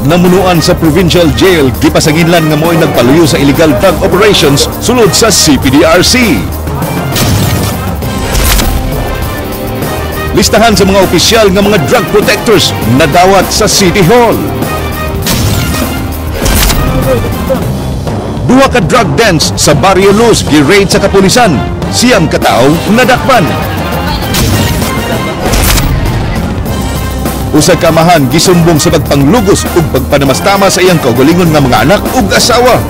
Namunuan sa provincial jail, gipasanginlan nga mo'y nagpaluyo sa illegal drug operations sulod sa CPDRC. Listahan sa mga opisyal nga mga drug protectors nadawat sa City Hall. Duha ka drug dens sa Barrio Luz gi-raid sa kapulisan. 9 ka tawo nadakpan. Usa ka amahan gisumbong sa pagpanglugos ug pagpanamastama sa iyang kaugalingon nga mga anak ug asawa.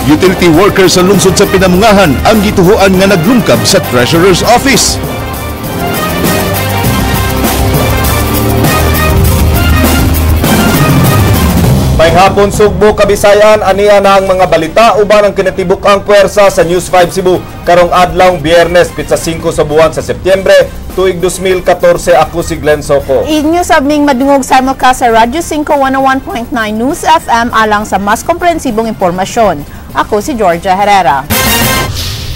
Utility worker sa lungsod sa Pinamungahan ang gituhuan nga naglungkab sa Treasurer's Office. Maayong hapon Sugbo, Kabisayan, aniya na ang mga balita uban ang kinatibuk ang puwersa sa News 5 Cebu karong adlawng Biyernes, pitsa 5 sa buwan sa Setyembre, tuig 2014. Ako si Glenn Soco. Inyo sabming madungog simulcast sa Radyo 5 101.9 News FM alang sa mas komprehensibong impormasyon. Ako si Georgia Herrera.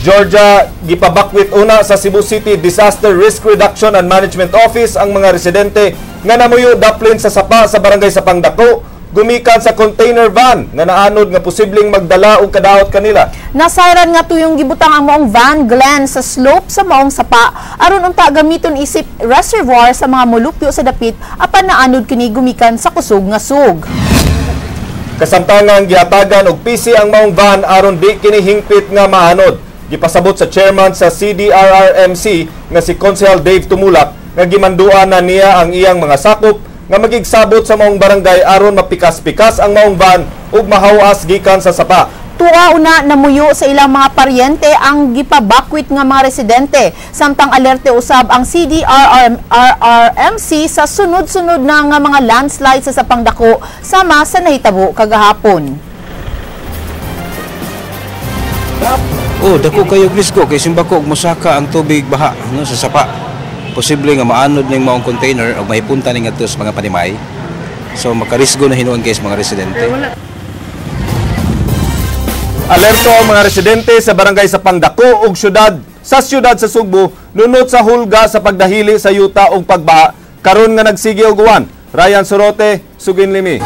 Georgia, gipabakwit una sa Cebu City Disaster Risk Reduction and Management Office ang mga residente nga namuyo daplin sa sapa sa barangay Sapang Dako gumikan sa container van nga naanod nga posibleng magdala og kadaot kanila. Nasayran nga tuyong gibutang ang maong van, Glenn, sa slope sa maong sapa aron unta gamiton isip reservoir sa mga molupyo sa dapit apan naanod kini gumikan sa kusog nga sug. Kasamtangang gihatagan og PC ang maong van aron di kini hingpit nga maanod. Gipasabot sa chairman sa CDRRMC nga si Konsehal Dave Tumulak nga gimanduan na niya ang iyang mga sakop nga magigsabot sa maong barangay aron mapikas-pikas ang maong van ug mahawas gikan sa sapa. Tuwa una namuyo sa ilang mga paryente ang gipabakwit nga mga residente samtang alerte usab ang CDRRMC sa sunod-sunod na nga mga landslide sa Sapang Dako sama sa nahitabo kagahapon. Oh, dako kayo risgo kay simbako og mosaka ang tubig baha no sa sapa. Posible nga maanod ning maong container o maipunta ning adto sa mga panimay. So makarisgo na hinuon kay sa mga residente. Alerto ang mga residente sa barangay Sapang Dako ug syudad sa syudad sa Sugbo nunot sa hulga sa pagdahili sa yuta ug pagbaha karon nga nagsige og uwan. Ryan Sorote, Sugin Limi.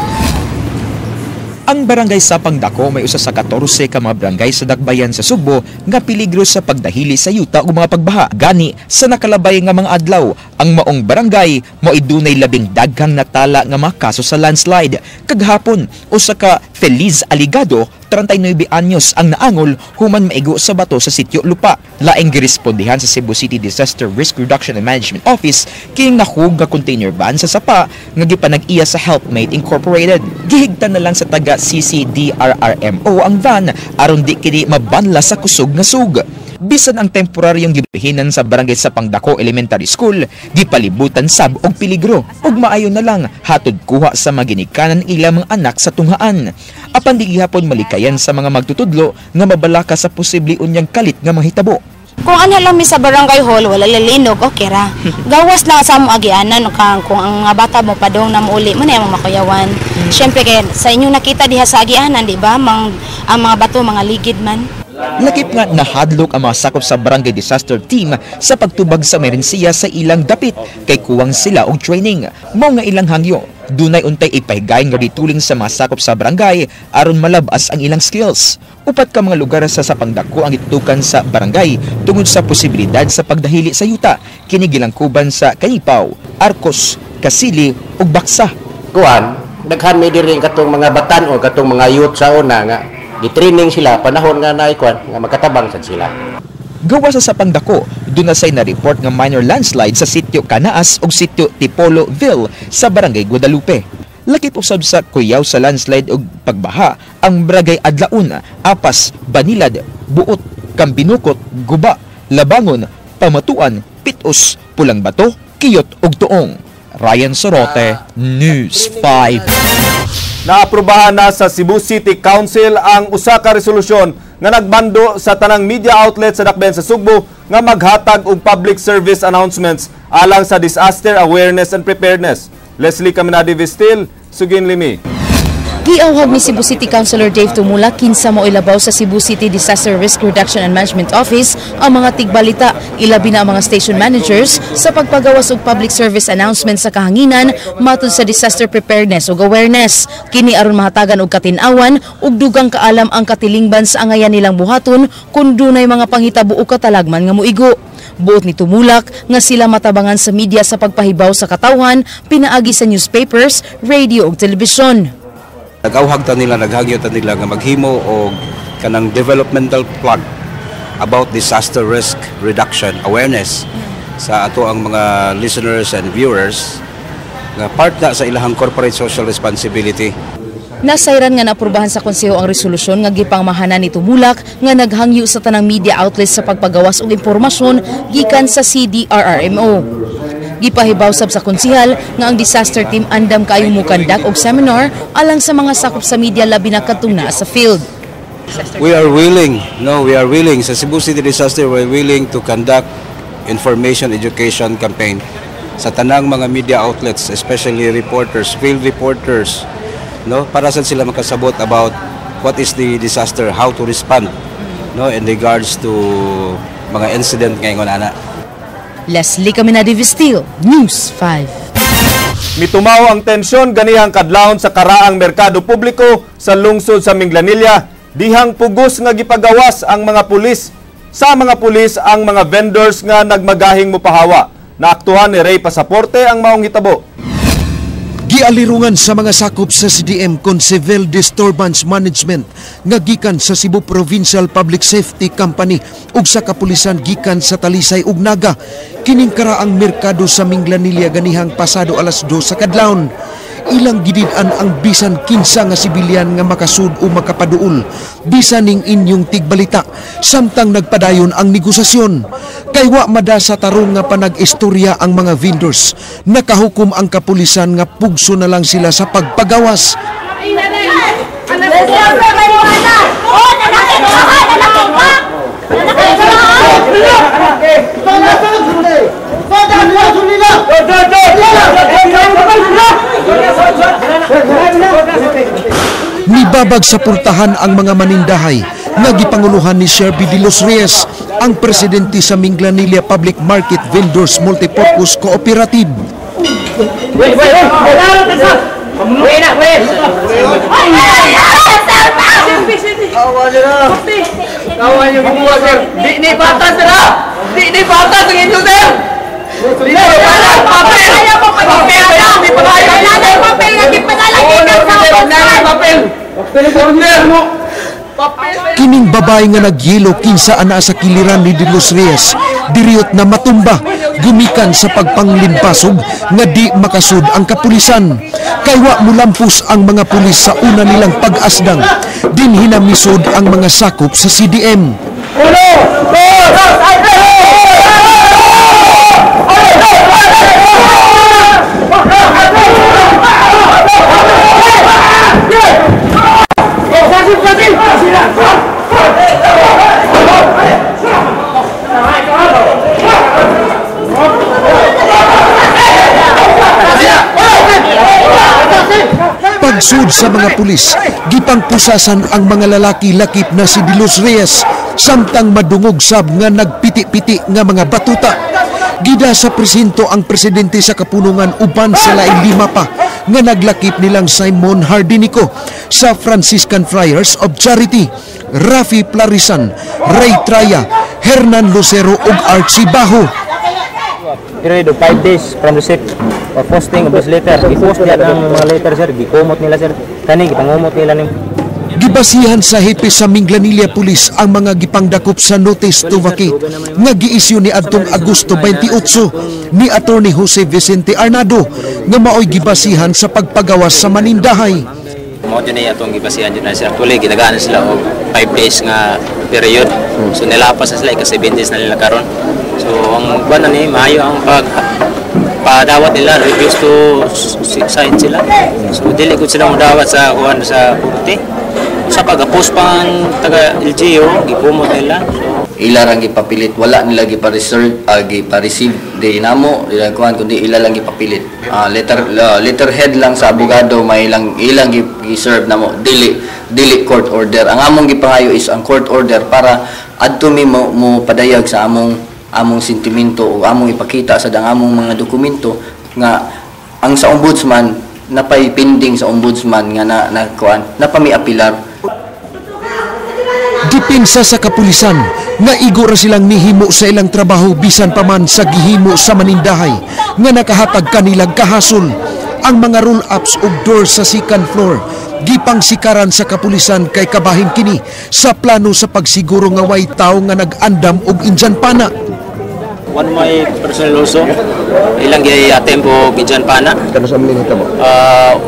Ang barangay Sapang Dako may usa sa 14 ka mga barangay sa dakbayan sa Sugbo nga peligro sa pagdahili sa yuta ug mga pagbaha. Gani sa nakalabay nga mga adlaw, ang maong barangay mao dunay labing daghang natala nga mga kaso sa landslide. Kagahapon, usa ka Feliz Aligado, 39 anyos ang naangol human maigo sa bato sa sitio Lupa. Laing girespondihan sa Cebu City Disaster Risk Reduction and Management Office kining nahug nga container van sa sapa nga gipanag-iya sa Helpmate Incorporated. Gihigtan na lang sa taga CCDRRMO ang van aron di kini mabanla sa kusog nga sug. Bisan ang temporaryong gibihinan sa barangay Sapang Dako Elementary School, gipalibutan sab og peligro ug maayo na lang hatod kuha sa maginikanan ilang mga anak sa tunghaan. Apan di gihapon malikayan sa mga magtutudlo nga mabalaka sa posible unyang kalit nga mahitabo. Kung ano lang mi sa barangay hall, wala lalinog, okay ra. Gawas lang sa among agianan kung ang mga bata mo padong na muuli mo na yung makuyawan. Siyempre kay sa inyong nakita diha sa agianan, di ba? Ang mga bato mga ligid man. Lakip nga nahadlok ang mga sakop sa barangay disaster team sa pagtubag sa emerhensiya sa ilang dapit kay kuwang sila og training. Mao nga ilang hangyo, dunay untay ipahigayon nga dituling sa mga sakop sa barangay aron malabas ang ilang skills. Upat ka mga lugar sa Sapang Dako ang gitutukan sa barangay tungod sa posibilidad sa pagdahili sa yuta. Kini gilangkuban sa Kanipaw, Arcos, Kasili ug Baksa. Kuan, daghan may diri katong mga batan o katong mga youth sa una nga gitraining sila panahon nga naikuan nga makatabang sad sila. Gawa sa Sapang Dako, doon na say na-report nga minor landslide sa sitio Canaas ug sitio Tipolo Ville sa barangay Guadalupe. Lakip usab sa kuyaw sa landslide ug pagbaha ang barangay Adlaon, Apas, Banilad, Buot, Kambinukot, Guba, Labangon, Pamatuan, Pitos, Pulang Bato, Kiyot ug Tuong. Ryan Sorote, News 5. Naaprubahan na sa Cebu City Council ang usa ka resolusyon nga nagbando sa tanang media outlet sa dakbayan sa Sugbo nga maghatag og public service announcements alang sa disaster awareness and preparedness. Leslie Caminade Vistil, Sugin Limi. Giawhag ni Cebu City Councilor Dave Tumulak, kinsa mo ilabaw sa Cebu City Disaster Risk Reduction and Management Office, ang mga tigbalita, ilabi na ang mga station managers, sa pagpagawas og public service announcement sa kahanginan matud sa disaster preparedness ug awareness. Kini aron mahatagan og katin-awan ug dugang kaalam ang katilingban sa angayan nilang buhaton kung dunay mga panghitabo o katalagman nga moigo. Buot ni Tumulak nga sila matabangan sa media sa pagpahibaw sa katawhan pinaagi sa newspapers, radio ug telebisyon. Nag-awhag ta nila, naghangyo ta nila nga maghimo og kanang developmental plug about disaster risk reduction awareness sa ato ang mga listeners and viewers nga part na sa ilahang corporate social responsibility. Nasayran nga naaprubahan sa konseho ang resolusyon nga gipangmahanan ni Tumulak nga naghangyo sa tanang media outlets sa pagpagawas og impormasyon gikan sa CDRRMO. Gipahibaw sab sa konsehal nga ang disaster team andam kaayong mukandak og seminar alang sa mga sakop sa media, labi na kadtong naa sa field. We are willing, no, we are willing sa Cebu City Disaster, we are willing to conduct information education campaign sa tanang mga media outlets, especially reporters, field reporters, no, para sa sila makasabot about what is the disaster, how to respond, no, in regards to mga incident ngayon ana. Leslie Caminade Vestil, News 5. Mitumaw ang tensyon ganihang kadlawon sa karaang merkado publiko sa lungsod sa Minglanilla. Dihang pugos nga gipagawas ang mga pulis sa mga pulis ang mga vendors nga nagmagahing mupahawa. Naaktuhan ni Ray Pasaporte ang maong hitabo. Gialirungan sa mga sakop sa CDM kon Civil Disturbance Management nga gikan sa Cebu Provincial Public Safety Company ug sa kapulisan gikan sa Talisay ug Naga kining karaang merkado sa Minglanilla ganihang pasado 2:00 sa kadlawon. Ilang gidid-an ang bisan kinsa nga sibilyan nga makasud o makapaduol bisan ning inyong tigbalita samtang nagpadayon ang negosasyon. Kay wa mada sa tarong nga panag-istorya ang mga vendors. Nakahukom ang kapulisan nga pugso na lang sila sa pagpagawas. Nibabag sa purtahan ang mga manindahay nga gipanguluhan ni Sherby de los Reyes, ang presidente sa Minglanilla Public Market Vendors Multipurpose Cooperative. Kining babae nga nagyelo kinsa ana sa kiliran ni de los Reyes, diriyot na matumba gumikan sa pagpanglimpasog nga di makasud ang kapulisan. Kay wa mulampos ang mga pulis sa una nilang pag-asdang, din hinamisod ang mga sakop sa CDM. Pagsud sa mga pulis, gipangpusasan ang mga lalaki lakip na si de los Reyes samtang madungog sab nga nagpiti-piti nga mga batuta. Gida sa presinto ang presidente sa kapunungan uban sa laing lima pa nga naglakip nilang Simon Hardinico sa Franciscan Friars of Charity, Rafi Plarisan, Ray Traya, Hernan Lucero ug Archie Bajo. Period of 5 days from receipt or posting of this letter. I-post niya ang mga letter, sir. Gikumot nila, sir. Kani, gipangumot nila ni. Gibasihan sa hepe sa Minglanilla Police ang mga gipangdakop sa notice to vacate nga giisyu ni adtong Agosto 28 ni Attorney Jose Vicente Arnado nga maoy gibasihan sa pagpagawas sa manindahay. Mao jud ni atong gibasihan jud na sir. Actually gitagaan sila og 5 days nga period. So nilapas na sila, ika 7 days na nila karon. So ang kuan na ni maayo ang pag padawat nila, refuse to sign sila. So dili gud sila modawat sa kuan sa korte. Sa pag-post pa ang taga LGU, gikumot nila. So Ila rang gipapilit, wala nila gipa-reserve, gipa-receive di namo, ila kuan kundi ila lang gipapilit. Letterhead lang sa abogado may ilang ilang gi-serve namo, dili dili court order. Ang among gipangayo is ang court order para adto mi mo padayag sa among among sentimento o among ipakita sa dang among mga dokumento nga ang sa ombudsman napay pending sa ombudsman nga na, na kuan napami apilar. Dipinsa sa kapulisan nga igo ra silang nihimo sa ilang trabaho bisan pa man sa gihimo sa manindahay nga nakahatag kanilang kahasol. Ang mga roll-ups ug doors sa second floor gipangsikaran sa kapulisan kay kabahin kini sa plano sa pagsiguro nga way tawo nga nag-andam og Indian pana. One my personal also, ilang gi-attempt og Indian pana. Kano sa minita mo?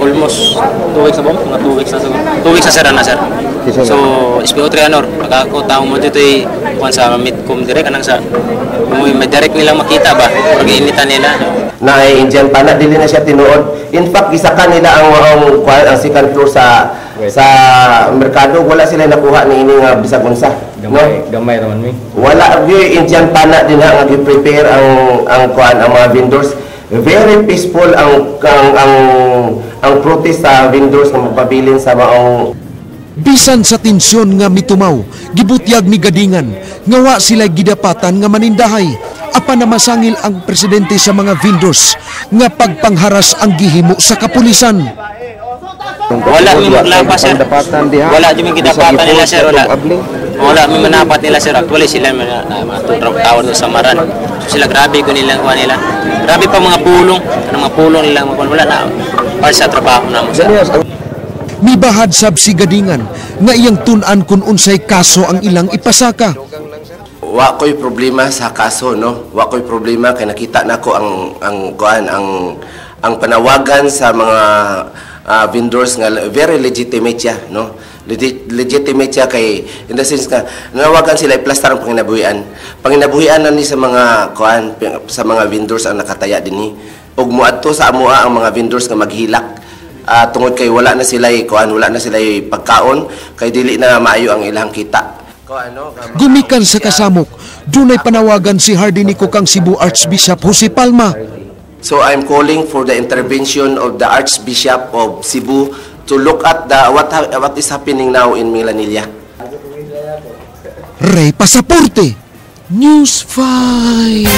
Almost 2 weeks na ba? Mga 2 weeks na siguro. 2 weeks na, sir, na sir. So, SPO3 anor, pag ako tao mo dito ay kuan sa Midcom direct anang sa may direct nilang makita ba? Pag initan nila. Na ay Indian pana, dili na siya tinuod. In fact, gisaka nila ang kuan, ang second floor sa merkado, wala sila nakuha ni ini nga bisag unsa. Gamay, no? Gamay raman mi. Wala gyud Indian pana din nga gi-prepare ang kuan, ang mga vendors. Very peaceful ang protest sa vendors nga magpabilin sa maong. Bisan sa tensyon nga mitumaw, gibutyag ni Gadingan nga wa sila gidapatan nga manindahay. Apan namasangil ang presidente sa mga vendors nga pagpangharas ang gihimo sa kapulisan. Wala mi maglapas, sir. Wala mi gidapatan nila, sir, wala. Wala mi manapat nila, sir. Actually sila mga na, mga tawon sa Samaran. So sila grabe ko nilang kuha nila. Grabe pa mga pulong, ano mga pulong nila mga wala na para sa trabaho namo, sir. Mibahad sab si Gadingan nga iyang tun-an kung unsay kaso ang ilang ipasaka. Wa ko'y problema sa kaso, no? Wa ko'y problema kay nakita nako ang kuan, ang panawagan sa mga vendors nga very legitimate siya, no? Legitimate siya kay in the sense nga nanawagan sila iplastar ang panginabuhian. Panginabuhian na ni sa mga kuan, sa mga vendors ang nakataya dinhi. Ug moadto sa amoa ang mga vendors nga maghilak tungod kay wala na sila kuan, wala na sila pagkaon kay dili na maayo ang ilang kita. Gumikan sa kasamok, dunay panawagan si Hardinico kang Cebu Archbishop Jose Palma. So I'm calling for the intervention of the Archbishop of Cebu to look at the what is happening now in Minglanilla. Ray Pasaporte, News 5.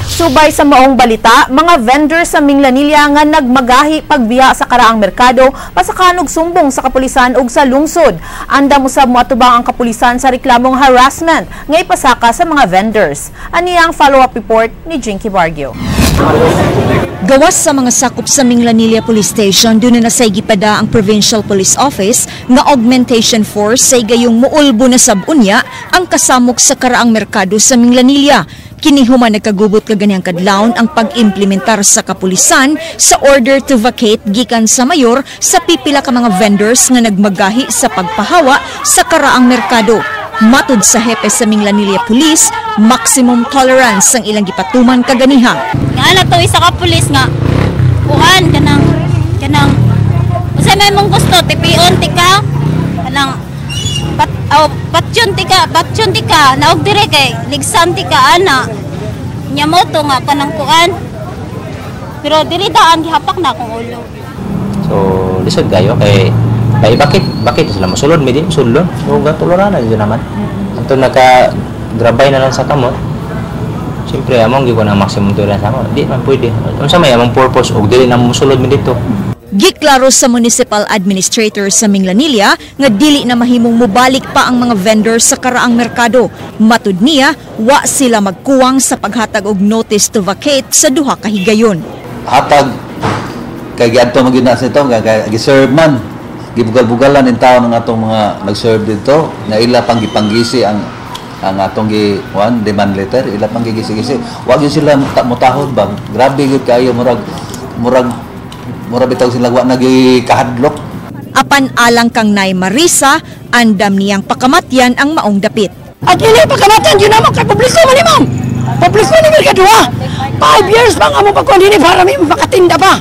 Subay sa maong balita, mga vendor sa Minglanilla nga nagmagahi pagbiya sa karaang merkado pasakan og sumbong sa kapulisan ug sa lungsod. Andam usab moatubang ang kapulisan sa reklamong harassment nga ipasaka sa mga vendors. Ani ang follow-up report ni Jinky Bargio. Gawas sa mga sakop sa Minglanilla Police Station, duna na say gipada ang Provincial Police Office nga augmentation force sa gayong muulbo na sab unya ang kasamok sa karaang merkado sa Minglanilla. Kini human nagkagubot kaganihang kadlawon ang pag-implementar sa kapulisan sa order to vacate gikan sa mayor sa pipila ka mga vendors nga nagmagahi sa pagpahawa sa karaang merkado. Matud sa hepe sa Minglanilla Police, maximum tolerance ang ilang gipatuman kaganiha. Nga na to isa ka pulis nga kuan kanang kanang unsay may mong gusto, tipion tika kanang pat oh, patyon tika, patyon tika naog dire kay ligsan tika ana nya mo to nga kanang kuan, pero diri daan gihapak na akong ulo. So lisod kayo kay kay bakit bakit sila mosulod, mi din sulod. So gatuluran na dito naman. Anto naka grabay na lang sa kamot. Siyempre among gi ko na maximum tolerance amo. Di man pwede. Unsa may among purpose og dili na mosulod mi dito? Giklaro sa municipal administrator sa Minglanilla nga dili na mahimong mobalik pa ang mga vendors sa karaang merkado. Matud niya, wa sila magkuwang sa paghatag og notice to vacate sa duha ka higayon. Hatag kay giadto man gyud na sa ito nga kay gi-serve man, gibugal-bugalan in taon ng atong mga nag-serve dito nga ila pang gipanggisi ang atong gi one demand letter, ila pang gigisi-gisi. Wa gyud sila mutahod ba, grabe gyud kayo, murag murag murag bitaw sila wa nagi kahadlok. Apan alang kang Nay Marisa, andam niyang pakamatyan ang maong dapit. At ini pakamatyan yun namo kay publiko man ni, ma'am. Publiko ni Merkado. 5 years bang amo pagkuhan dinhi para mi makatinda pa.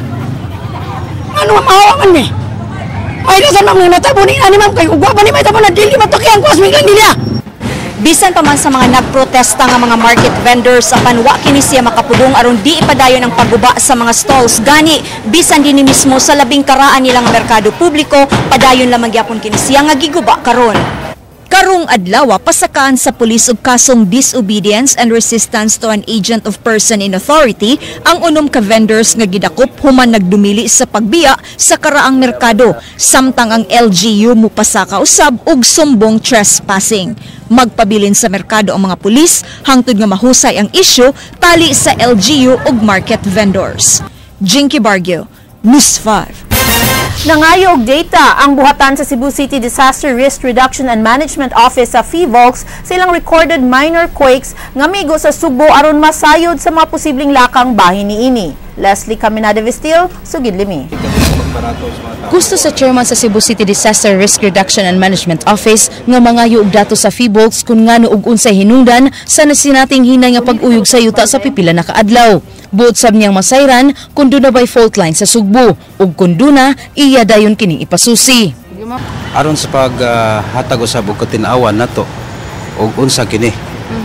Ano mahawa man mi? Ay nasan ma'am nga natabo ni ani, ma'am, kay ugwa pa ni may tabo na dili matuki ang kuwas nila. Bisan pa man sa mga nagprotesta nga mga market vendors, apan wa kini siya makapugong aron di ipadayon ang pagguba sa mga stalls. Gani bisan dinhi mismo sa labing karaan nilang merkado publiko, padayon lamang gyapon kini siya nga giguba karon. Karong adlaw, pasakaan sa pulis og kasong disobedience and resistance to an agent of person in authority ang 6 ka vendors nga gidakop human nagdumili sa pagbiya sa karaang merkado, samtang ang LGU mupasaka usab og sumbong trespassing. Magpabilin sa merkado ang mga pulis hangtod nga mahusay ang isyu tali sa LGU ug market vendors. Jinky Bargio, News 5. Nangayo og data ang buhatan sa Cebu City Disaster Risk Reduction and Management Office sa PHIVOLCS sa ilang recorded minor quakes nga migo sa Sugbo aron masayod sa mga posibleng lakang bahin niini. Leslie Caminada Vestil, sugid limi. Gusto sa chairman sa Cebu City Disaster Risk Reduction and Management Office nga mangayo og datos sa PHIVOLCS kung ngano ug unsay hinungdan sa nasinating hinay nga pag-uyog sa yuta sa pipila na kaadlaw. Buot sab niyang masayran kung duna bay fault line sa Sugbo ug kung duna iya dayon kining ipasusi. Aron sa paghatag usab og katin-awan nato og unsa kini.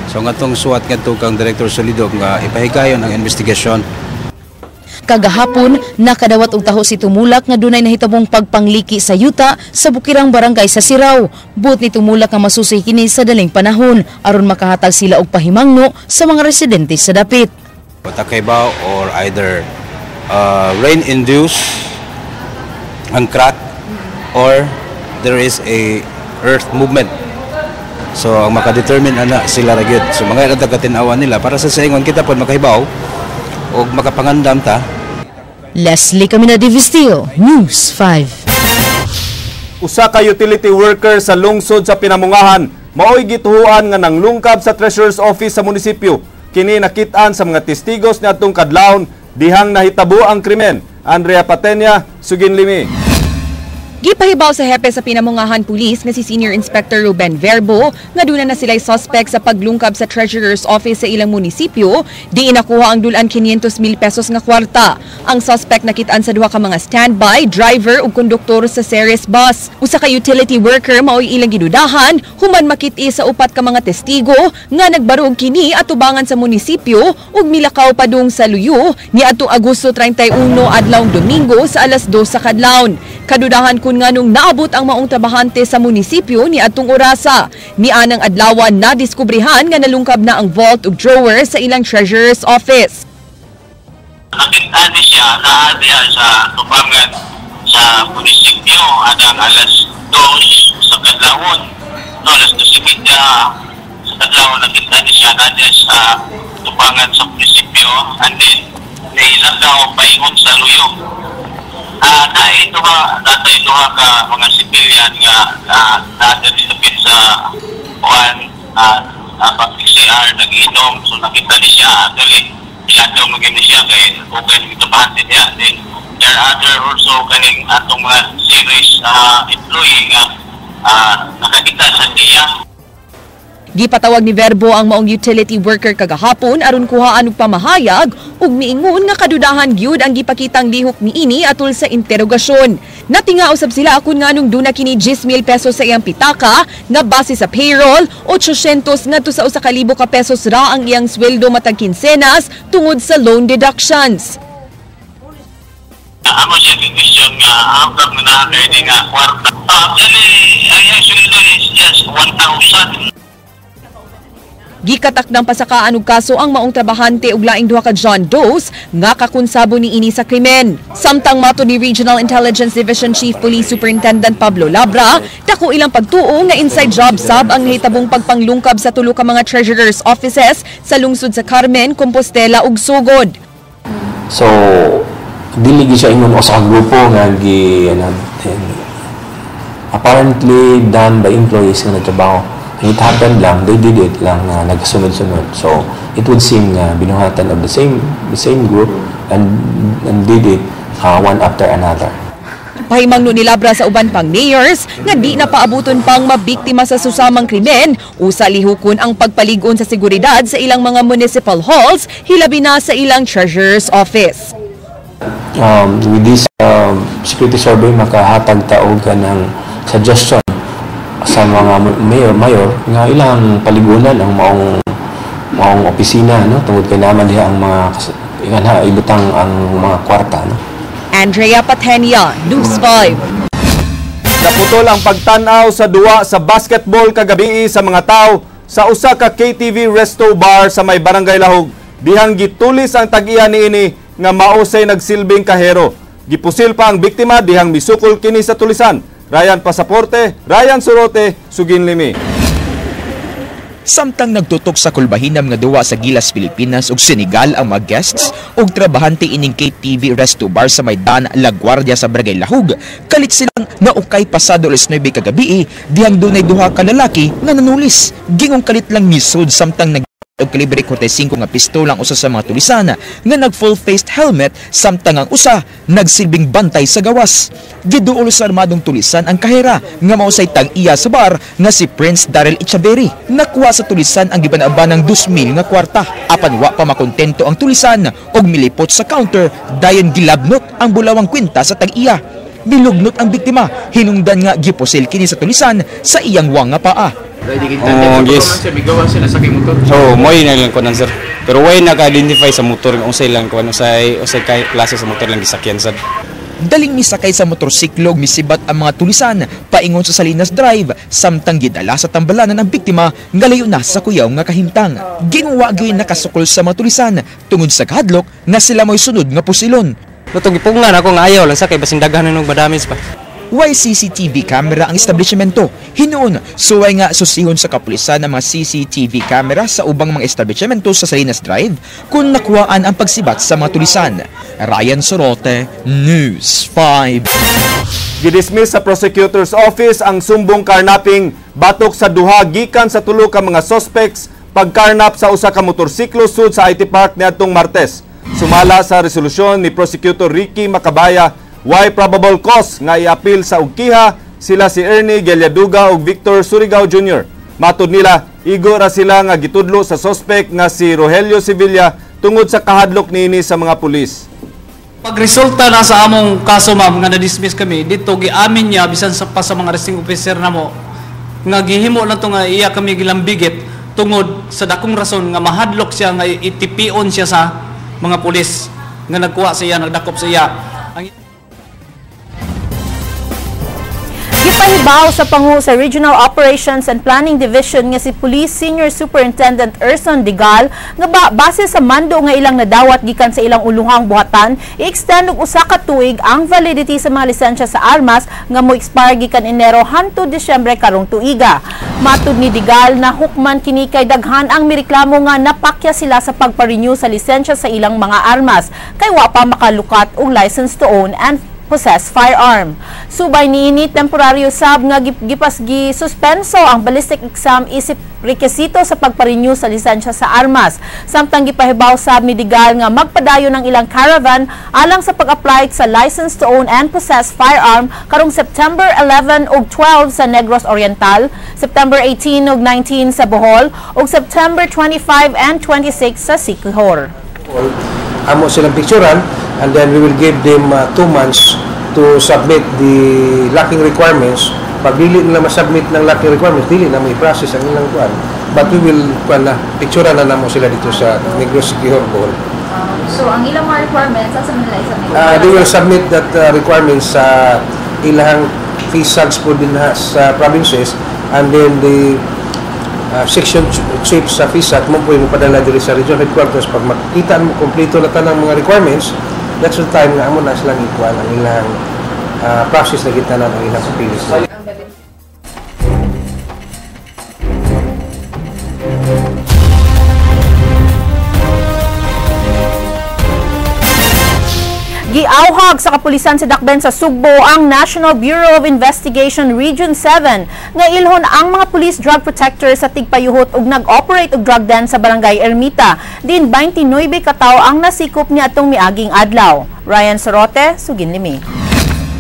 So ngatong suwat ngadto kang Director Solido nga ipahigayon ang investigasyon. Kagahapon, nakadawat og taho si Tumulak nga dunay nahitabong pagpangliki sa yuta sa bukirang barangay sa Sirao. Buot ni Tumulak nga masusi kini sa daling panahon aron makahatag sila og pahimangno sa mga residente sa dapit. Patakaybaw or either rain-induced ang crack or there is a earth movement. So ang makadetermine ana sila ra gyud. So mga ilang katin-awan nila para sa saingon kita pod makahibaw og makapangandam ta. Leslie Camina Divistil, News 5. Usa ka utility worker sa lungsod sa Pinamungahan maoy gituhuan nga nanglungkab sa Treasurer's Office sa munisipyo. Kini nakit-an sa mga testigos niadtong kadlawon dihang nahitabo ang krimen. Andrea Patenya, sugin limi. Gipahibaw sa hepe sa Pinamungahan Police nga si Senior Inspector Ruben Verbo nga duna na sila'y suspect sa paglungkab sa Treasurer's Office sa ilang munisipyo, di inakuha ang dulan 500,000 pesos nga kwarta. Ang suspect nakitaan sa duha ka mga standby, driver ug konduktor sa Ceres bus. Usa ka utility worker maoy ilang gidudahan human makit-i sa upat ka mga testigo nga nagbarog kini atubangan sa munisipyo ug milakaw padung sa Luyo niadtong Agosto 31 adlawng Domingo sa alas 2 sa kadlawon. Kadudahan kun nganong naabot ang maong trabahante sa munisipyo ni adtong orasa. Nianang adlawan na diskubrihan nga nalungkab na ang vault ug drawer sa ilang treasurer's office. Nakita ni siya na diya sa tubangan sa munisipyo adang alas 2 sa kadlawon. No, alas 2:30 sa kadlawon nakita ni siya na diya sa tubangan sa munisipyo, and then nailakaw paingon sa Luyo. Natay duha ka mga sibilyan nga nadadilapit sa kuan public CR nag-inom, so nakita ni siya actually iladaw maging ni siya kay okay gitubahante niya. Then there are other also kaning atong mga series employee nga nakakita sa niya. Gipatawag ni Verbo ang maong utility worker kagahapon aron kuhaan og pamahayag ug miingon nga kadudahan gyud ang gipakitang lihok niini atol sa interogasyon. Natinga usab sila akon nganong duna kini 10,000 pesos sa iyang pitaka nga base sa payroll 800 ngadto sa 1,000 ka pesos ra ang iyang sweldo matag kinsenas tungod sa loan deductions. Amo siya question nga ang nga na nga kwarta. Actually, ang sweldo is just 1,000. Gikatakdang pasakaan og kaso ang maong trabahante og laing duha ka John Does nga kakunsabo niini sa krimen. Samtang mato ni Regional Intelligence Division Chief Police Superintendent Pablo Labra, dako ilang pagtuo nga inside job sab ang nahitabong pagpanglungkab sa tulo ka mga treasurer's offices sa lungsod sa Carmen, Compostela ug Sugod. So dili gyud siya ingon usa ka grupo nga gi apparently done by employees nga nagtrabaho. It happened lang, they did it lang na nagkasunod-sunod. So, it would seem na binuhatan of the same group and did it one after another. Pahimangno ni Labra sa uban pang mayors nga di na paabuton pang mabiktima sa susamang krimen, usa lihukon ang pagpalig-on sa seguridad sa ilang mga municipal halls, hilabi na sa ilang treasurer's office. With this security survey, makahatag ta og kanang suggestion sa mga mayor nga ilang paligunan ang maong opisina, no, tungod kay naman diha ang mga ingan ibutang ang mga kwarta, no. Andrea Patenia, News 5. Naputol ang pagtan-aw sa duwa sa basketball kagabi sa mga tao sa usa ka KTV Resto Bar sa may Barangay Lahog. Dihang gitulis ang tag-iya niini nga mausay nagsilbing kahero. Gipusil pa ang biktima dihang misukol kini sa tulisan. Ryan Pasaporte, Ryan Surote, Suginlimi. Samtang nagtutok sa kulbahinam nga duwa sa Gilas Pilipinas ug Senegal ang mga guests ug trabahante ining KTV Resto Bar sa Maydan La Guardia sa Barangay Lahog, kalit silang naukay pasado alas 9 kagabi dihang dunay duha ka lalaki nga nanulis. Gingong kalit lang misud samtang nag og kalibre 45 nga pistola ang usa sa mga tulisan nga nag full-faced helmet samtang ang usa nagsilbing bantay sa gawas. Giduol sa armadong tulisan ang kahera nga mausay tag-iya sa bar nga si Prince Darrell Echaverry. Nakuha sa tulisan ang gibanaaban ng 2,000 nga kwarta. Apan wa pa makontento ang tulisan og milipot sa counter dayon gilabnot ang bulawang kwenta sa tag-iya. Nilugnot ang biktima, hinungdan nga gipusil kini sa tulisan sa iyang wang nga paa. Oh, yes. So, moy na lang ko nan sir. Pero way naka-identify sa motor nga unsay lang kuan, unsay kay klase sa motor lang gisakyan sad. Daling misakay sa motorsiklo misibat ang mga tulisan paingon sa Salinas Drive samtang gidala sa tambalanan ang biktima nga layo na sa kuyaw nga kahimtang. Ginguwa gyud nakasukol sa mga tulisan tungod sa kahadlok nga sila mo'y sunod nga pusilon. Lutong gipugnan ako nga ayaw lang sa kay basin daghan og madamage pa. Way CCTV camera ang establishmento. Hinuon, suway nga susihon sa kapulisan ng mga CCTV camera sa ubang mga establishmento sa Salinas Drive kung nakuhaan ang pagsibat sa mga tulisan. Ryan Sorote, News 5. Gidismiss sa Prosecutor's Office ang sumbong carnapping batok sa duha gikan sa tulo ka mga suspects pagkarnap sa usa ka motorsiklo sud sa IT Park niadtong Martes. Sumala sa resolusyon ni Prosecutor Ricky Macabaya, why probable cause nga iapil sa ugkiha sila si Ernie Geliaduga ug Victor Surigao Jr. Matud nila, igo ra sila nga gitudlo sa suspect nga si Rogelio Sevilla tungod sa kahadlok niini sa mga pulis. Pagresulta na sa among kaso ma'am nga na-dismiss kami, dito giamin niya bisan sa pa sa mga arresting officer namo nga gihimo na to nga iya kami gilambigit tungod sa dakong rason nga mahadlok siya nga itipion siya sa mga pulis nga nagkuha sa iya, nagdakop sa iya. Gipahibaw sa pangu sa Regional Operations and Planning Division nga si Police Senior Superintendent Erson Digal nga base sa mando nga ilang nadawat gikan sa ilang uluhang buhatan, i-extend og usa ka tuig ang validity sa mga lisensya sa armas nga mo-expire gikan Enero hangtod Disyembre karong tuiga. Matud ni Digal na hukman kini kay daghan ang mireklamo nga napakya sila sa pagpa-renew sa lisensya sa ilang mga armas kay wa pa makalukat og license to own and possess firearm. Subay niini temporaryo sab nga gisuspenso ang ballistic exam isip rekesito sa pagpa-renew sa lisensya sa armas. Samtang gipahibaw sab ni Digal nga magpadayon ng ilang caravan alang sa pag-apply sa license to own and possess firearm karong September 11 ug 12 sa Negros Oriental, September 18 ug 19 sa Bohol ug September 25 and 26 sa Siquijor. Amo silang picturean and then we will give them 2 months to submit the lacking requirements. Pag dili nila masubmit ng lacking requirements, dili na may process ang ilang kuan. But we will kuan na, picturean na namo sila dito sa Negros Siquijor, Bohol. So ang ilang mga requirements, asa man nila i-submit? They will submit that requirements sa ilang FISAGs po din sa provinces and then the section chief sa FISAC mo po yung padala diri sa region headquarters. Pag makita mo kompleto na tanang mga requirements, that's the time nga amo na silang ikuan ang ilang process na gitanan ang ilang papilis. Giauhag sa kapulisan sa Dakben sa Sugbo ang National Bureau of Investigation Region 7 nga ilhon ang mga police drug protector sa tigpayuhot ug nag-operate og drug den sa Barangay Ermita. Din 29 ka tawo ang nasikop niadtong miaging adlaw. Ryan Sorote, Suginlimi.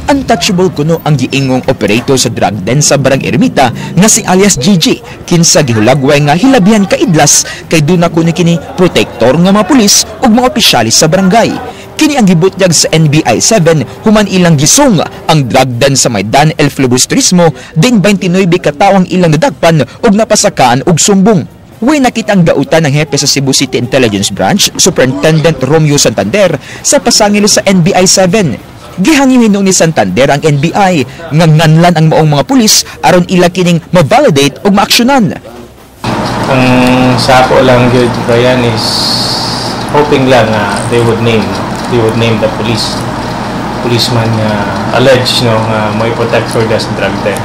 Untouchable kuno ang giingong operator sa drug den sa Barangay Ermita nga si alias Gigi, kinsa gihulagway nga hilabihan kaidlas kay duna kuno kini protector nga mga pulis ug mga opisyalis sa barangay. Kini ang gibutyag sa NBI 7 human ilang gisong ang drug den sa Maidan El Filibusterismo din 29 ka tawo ang ilang nadakpan ug napasakaan og sumbong. Way nakita ang dautan ng hepe sa Cebu City Intelligence Branch, Superintendent Romeo Santander, sa pasangil sa NBI 7. Gihangyo hinuon ni Santander ang NBI nga nganlan ang maong mga pulis aron ila kining ma-validate ug maaksyonan. Ang sa ako lang gyud, Brian, is hoping lang nga they would name the policeman nga alleged, no, nga may protect for the drug den.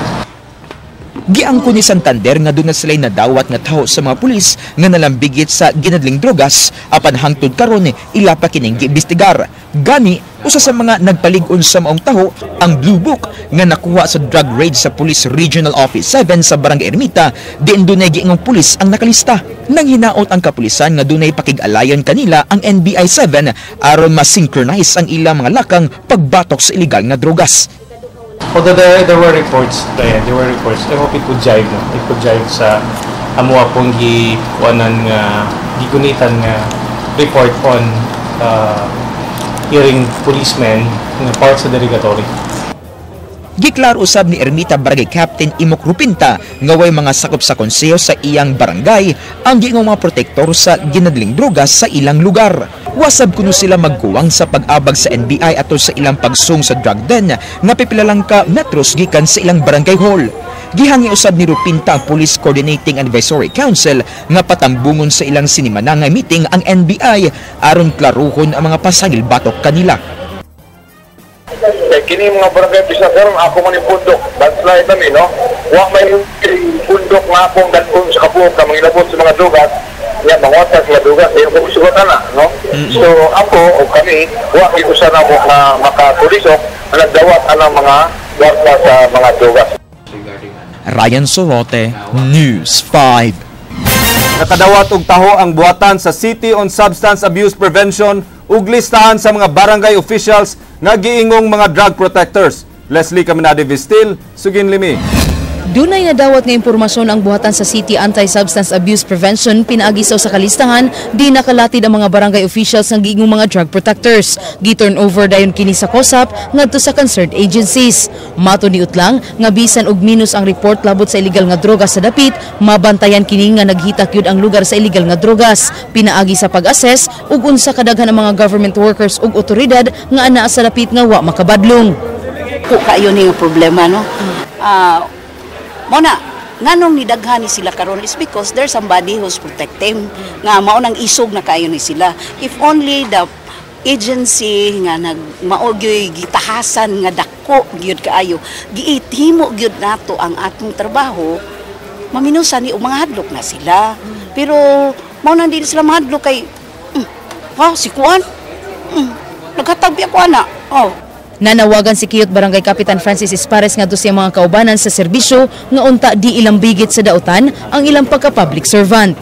Giangko ni Santander nga doon na sila'y nadawat nga taho sa mga pulis nga nalambigit sa ginadling drogas apan hangtod karon ila pa kining giimbestigar. Gani usa sa mga nagpalig-on sa maong taho ang Blue Book nga nakuha sa drug raid sa Police Regional Office 7 sa Barangay Ermita diin dunay giingong pulis ang nakalista. Nang hinaot ang kapulisan nga dunay pakig-alayon kanila ang NBI 7 aron ma-synchronize ang ilang mga lakang pagbatok sa illegal nga drogas. Although there were reports, Brian, there were reports. I hope it could jive, no? It could jive sa amuha pong gikuanan nga gigunitan nga report on hearing policemen nga part sa derogatory. Giklaro usab ni Ermita Barangay Captain Imok Rupinta nga way mga sakop sa konseho sa iyang barangay ang giingong mga protektor sa ginadling drogas sa ilang lugar. Wasab kuno sila magkuwang sa pag-abag sa NBI ato sa ilang pagsung sa drug den nga pipila lang ka metros gikan sa ilang barangay hall. Gihangi usab ni Rupinta ang Police Coordinating Advisory Council nga patambungon sa ilang sinimana nga meeting ang NBI aron klaruhon ang mga pasangil batok kanila. Kaya kini mga barangay bisa karon ako man yung bundok, landslide na mi, no? Wa may bundok nga akong dadon sa kabuok ka mangilabot sa mga dugas, niya mangwata sa mga dugas, eh kung sugot na, no? So ako o kami, wa may usa na mo nga makatulisok na nagdawat anang mga warta sa mga dugas. Ryan Sorote, News 5. Nakadawat og taho ang buhatan sa City on Substance Abuse Prevention ug listahan sa mga barangay officials nga giingong mga drug protectors. Leslie Caminade Vistil, Sugin Limi. Dunay nadawat nga impormasyon ang buhatan sa City Anti-Substance Abuse Prevention pinaagi sa usa ka listahan di nakalatid ang mga barangay officials ng giingong mga drug protectors. Gi-turn over dayon kini sa COSAP ngadto sa concerned agencies. Mato ni Utlang nga bisan og minus ang report labot sa illegal nga droga sa dapit, mabantayan kini nga naghitak yun ang lugar sa illegal nga drogas. Pinaagi sa pag-assess ug unsa kadaghan ang mga government workers ug otoridad nga anaa sa dapit nga wa makabadlong. Ko kayo ni problema, no? Mona, nganong nidaghan ni sila karon is because there's somebody who's protecting. Nga mao nang isog na kayo ni sila. If only the agency nga nagmao gyoy gitahasan nga dako gyud kaayo, giithimo gyud nato ang atong trabaho, maminusan ni mga hadlok na sila. Pero mao nang dili sila mahadlok kay si kuan. Naghatag biya ko ana. Oh. Nanawagan si Kiyot Barangay Kapitan Francis Espares ngadto sa mga kaubanan sa serbisyo nga unta di ilang bigit sa dautan ang ilang pagka-public servant.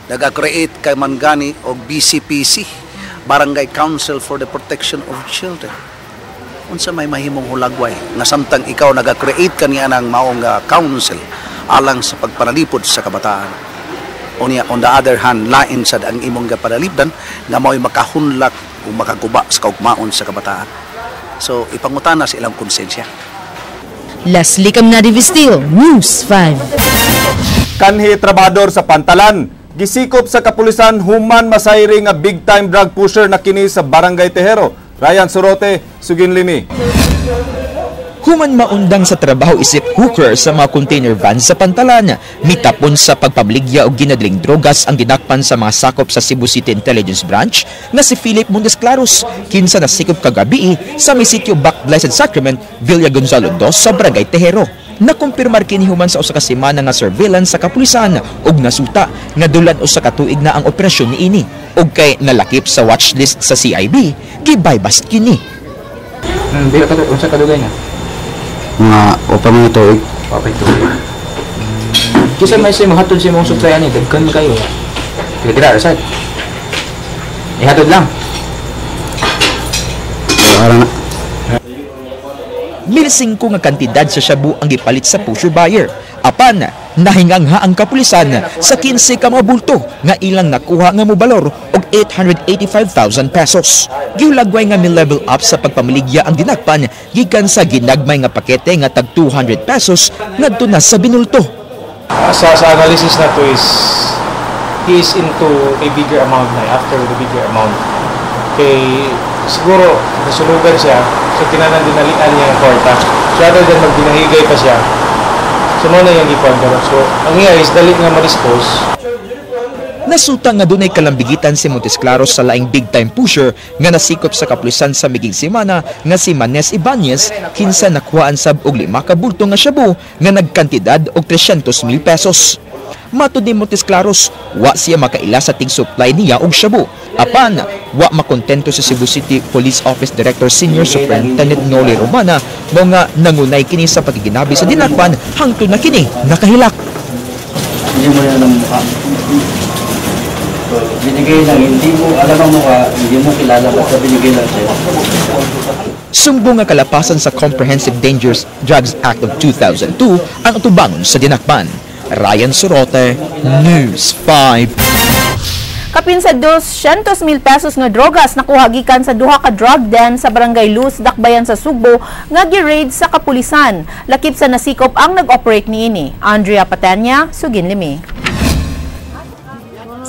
Naga-create kay man gani og BCPC, Barangay Council for the Protection of Children. Unsa may mahimong hulagway nga samtang ikaw naga-create kaniya ng maong council alang sa pagpanalipod sa kabataan. Unya, on the other hand, lain sad ang imong gapanalipdan nga mao'y makahunlak o makaguba sa kaugmaon sa kabataan. So, ipangutana sa ilang konsensya. Leslie Caminade Vistil, News 5. Kanhi trabador sa Pantalan, gisikop sa kapulisan human masayri nga big time drug pusher na kini sa Barangay Tejero. Ryan Sorote, Sugin Limi. Human maundang sa trabaho isip hooker sa mga container van sa Pantalan, mitapon sa pagpabligya og ginadling drogas ang dinakpan sa mga sakop sa Cebu City Intelligence Branch na si Philip Montesclaros, kinsa nasikop kagabi sa may sitio Back Blessed Sacrament, Villa Gonzalo II sa Barangay Tejero. Nakumpirmar kini human sa usa ka semana nga surveillance sa kapulisan ug nasuta nga dulan usa ka tuig na ang operasyon niini ug kay nalakip sa watchlist sa CIB, gibaybast kini. Unsa kadugay na? Mga upa mga tuig. Upa tuig. Kisa may say mohatod sa imong supply ani, daghan man kayo. Dira sad. Ihatod lang. Ara na. 1,500 nga kantidad sa shabu ang gipalit sa pusher buyer. Apan nahingangha ang kapulisan sa 15 ka mga bulto nga ilang nakuha nga mobalor og 885,000 pesos. Gihulagway nga mi-level up sa pagpamaligya ang dinakpan gikan sa ginagmay nga pakete nga tag 200 pesos ngadto na sa binulto. Sa analysis na to is he is into a bigger amount na, after the bigger amount. Kay siguro nasulugan siya, so kinanan dinalian niya ang kwarta. So rather than magbinahigay pa siya, so mo na yung ipon. So ang iya is dali nga ma-dispose. Nasuta nga dunay kalambigitan si Montesclaros sa laing big time pusher nga nasikop sa kapulisan sa miging semana nga si Manes Ibanez, kinsa nakuhaan sab og 5 ka bulto nga shabu nga nagkantidad og 300,000 pesos. Matod ni Montesclaros, wa siya makaila sa tig-supply niya og shabu. Apan, wa makontento sa Cebu City Police Office Director Senior Superintendent Noli Romana mo nga nangunay kini sa pagiginabi sa dinakpan hangtod na kini nakahilak. Hindi mo na ng mukha. So, binigay lang, hindi mo alam ang mukha, hindi mo kilala, basta binigay lang sa'yo. Sumbong nga kalapasan sa Comprehensive Dangerous Drugs Act of 2002 ang atubangon sa dinakpan. Ryan Sorote, News 5. Kapin sa 200,000 pesos nga drogas nakuha gikan sa duha ka drug den sa Barangay Luz, Dakbayan sa Sugbo nga gi-raid sa kapulisan. Lakip sa nasikop ang nag-operate niini. Andrea Patenya, Sugin Limi.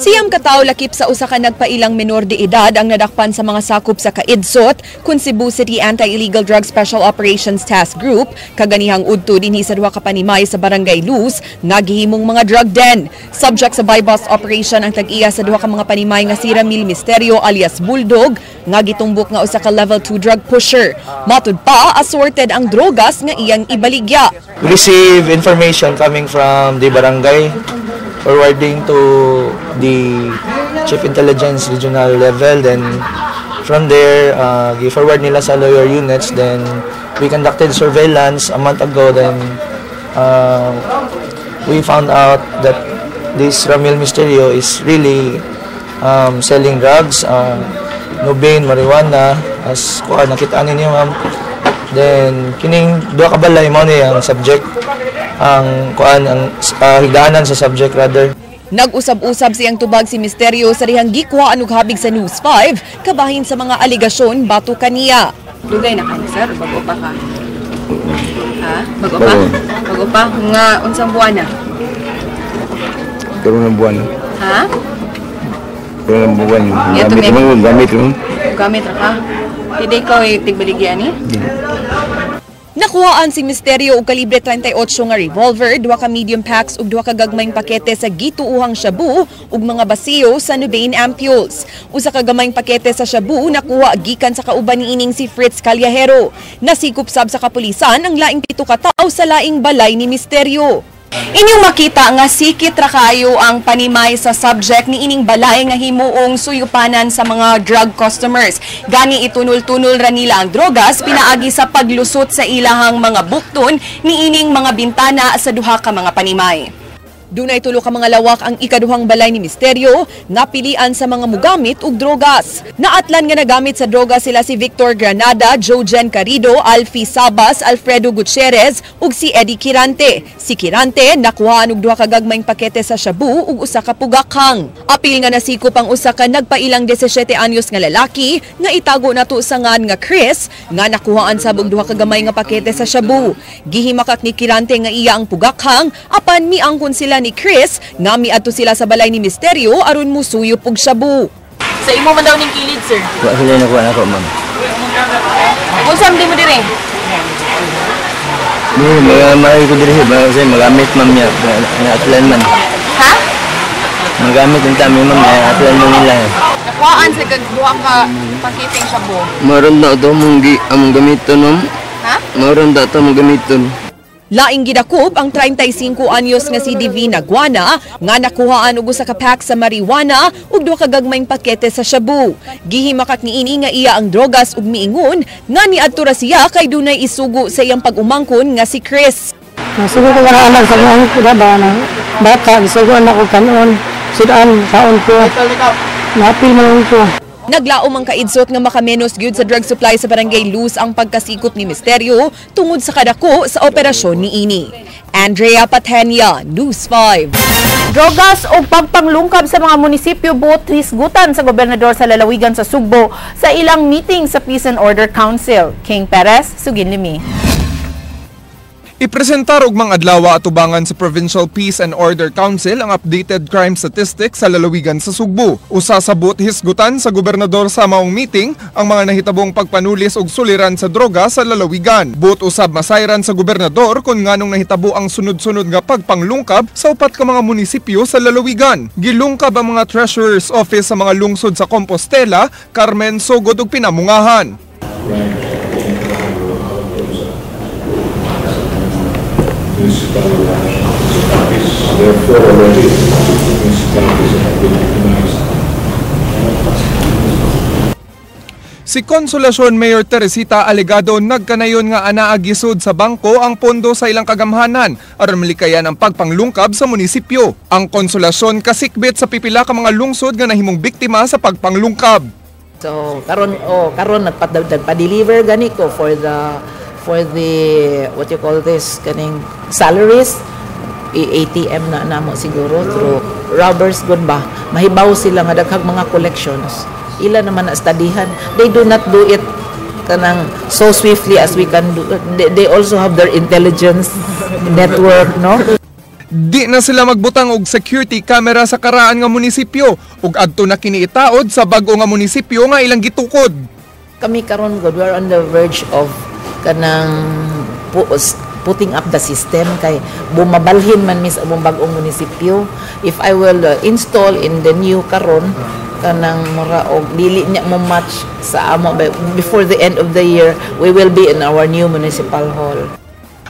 9 ka tawo lakip sa usa ka nagpailang menor de edad ang nadakpan sa mga sakop sa Kaidsot kun Cebu City Anti-Illegal Drug Special Operations Task Group kaganihang udto dinhi sa duha ka panimay sa Barangay Luz nga gihimong mga drug den. Subject sa buy-bust operation ang tag-iya sa duha ka mga panimay nga si Ramil Misterio alias Bulldog nga gitumbok nga usa ka level 2 drug pusher. Matud pa, assorted ang drogas nga iyang ibaligya. We receive information coming from the barangay, forwarding to the Chief Intelligence Regional level. Then from there, gi-forward nila sa lower units. Then we conducted surveillance a month ago. Then we found out that this Ramil Misterio is really selling drugs, Nubain, marijuana, as kuha nakita ninyo, ma'am. Then kining duha ka balay mao ni ang subject, ang kuan, ang higdaanan sa subject rather. Nag-usab-usab siyang tubag si Misterio sa dihang gikuhaan og habig sa News 5 kabahin sa mga alegasyon bato kaniya. Dugay na ka, sir? Bago pa ka? Ha? Bago pa? Bago pa? Nga unsang buwan na? Karon ng buwan. Ha? Karon ng buwan. Gamit mo, gamit mo. Gamit ra ka? Hindi ikaw tigbaligyan ni? Nakuhaan si Misterio og kalibre 38 nga revolver, duha ka medium packs ug duha ka gagmayng pakete sa gituuhang shabu ug mga basiyo sa Nubain ampules. Usa ka gamayng pakete sa shabu nakuha gikan sa kauban niining si Fritz Calyajero. Nasikop sab sa kapulisan ang laing 7 ka tawo sa laing balay ni Misterio. Inyong makita nga sikit ra kaayo ang panimay sa subject ni ining balay nga himuong suyupanan sa mga drug customers. Gani itunol-tunol ra nila ang drogas pinaagi sa paglusot sa ilahang mga bukton ni ining mga bintana sa duha ka mga panimay. Dunay tulo ka mga lawak ang ikaduhang balay ni Misterio nga pilian sa mga mugamit og drogas. Naatlan nga nagamit sa droga sila si Victor Granada, Jojen Carido, Alfie Sabas, Alfredo Gutierrez ug si Eddie Quirante. Si Quirante nakuhaan og duha ka gagmayng pakete sa shabu ug usa ka pugakhang. Apil nga nasikop ang usa ka nagpailang 17 anyos nga lalaki nga itago nato sa ngan nga Chris nga nakuhaan sab og duha ka gamay nga pakete sa shabu. Gihimakak ni Quirante nga iya ang pugakhang apan miangkon sila ni Chris nga miadto sila sa balay ni Misterio aron musuyop og shabu. Sa imo man daw ning kilid, sir. Wa sila nakuha nako, ma'am. Unsa man mo diri? Ni mga maayo ko diri, mga say magamit ma'am niya, naatlan man. Ha? Magamit ang tami ma'am, naatlan man nila. Nakuhaan sa kag duha ka paketeng shabu. Maron na to mong among gamiton, ma'am. Ha? Maron na to mong gamiton. Laing gidakop ang 35 anyos nga si Divina Guana nga nakuhaan og usa ka pack sa marijuana ug duha ka gagmayng pakete sa shabu. Gihimakak niini nga iya ang drogas ug miingon nga niadto ra siya kay dunay isugo sa iyang pag-umangkon nga si Chris. Nasugo ko nga anak sa mga kuda na bata, isugo anak ko kanon, sudan kaon ko. Napil man ko. Naglaom ang kaidsot nga makamenos gyud sa drug supply sa Barangay Luz ang pagkasikop ni Misteryo tungod sa kadako sa operasyon ni ini. Andrea Patenia, News 5. Drogas o pagpanglungkab sa mga munisipyo buot hisgutan sa gobernador sa lalawigan sa Sugbo sa ilang meeting sa Peace and Order Council. King Perez, Suginlimi. Ipresentar og mga adlaw atubangan sa Provincial Peace and Order Council ang updated crime statistics sa lalawigan sa Sugbo. Usa sa buot hisgutan sa gobernador sa maong meeting ang mga nahitabong pagpanulis og suliran sa droga sa lalawigan. Buot usab masayran sa gobernador kung nganong nahitabo ang sunod-sunod nga pagpanglungkab sa upat ka mga munisipyo sa lalawigan. Gilungkab ang mga treasurer's office sa mga lungsod sa Compostela, Carmen, Sogod ug Pinamungahan. Municipalities. There are 4 already municipalities that have been recognized. Si Consolacion Mayor Teresita Alegado nagkanayon nga anaagisod sa bangko ang pondo sa ilang kagamhanan aron malikayan ang pagpanglungkab sa munisipyo. Ang Consolacion kasikbit sa pipila ka mga lungsod nga nahimong biktima sa pagpanglungkab. So karon karon nagpa-deliver gani ko for the what you call this kaning salaries, ATM na namo siguro through robbers good ba mahibaw sila nga daghang mga collections ila naman na studyhan. They do not do it kanang so swiftly as we can do. They also have their intelligence network, no? Di na sila magbutang og security camera sa karaan nga munisipyo ug adto na kini itaod sa bag-o nga munisipyo nga ilang gitukod. Kami karon good, we are on the verge of kanang putting up the system kay bumabalhin man mis among bag-ong munisipyo. If I will install in the new karon kanang mura og dili niya mo match sa amo before the end of the year, we will be in our new municipal hall.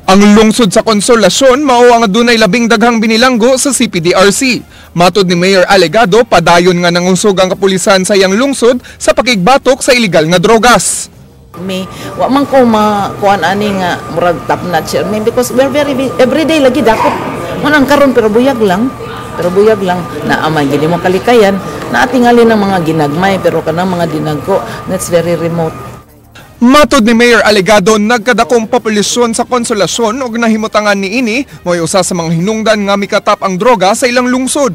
Ang lungsod sa Consolacion mao ang adunay labing daghang binilanggo sa CPDRC. Matod ni Mayor Alegado, padayon nga nangusog ang kapulisan sa iyang lungsod sa pakigbatok sa iligal nga drogas. May wa man ko makuan ani nga murag top notch may because we're very everyday lagi dakop man ang karon pero buyag lang na amay gini mo kalikayan na tingali ng mga ginagmay pero kanang mga dinagko that's very remote. Matod ni Mayor Alegado, nagkadakong populasyon sa Consolacion ug nahimutangan niini mo'y usa sa mga hinungdan nga mikatap ang droga sa ilang lungsod.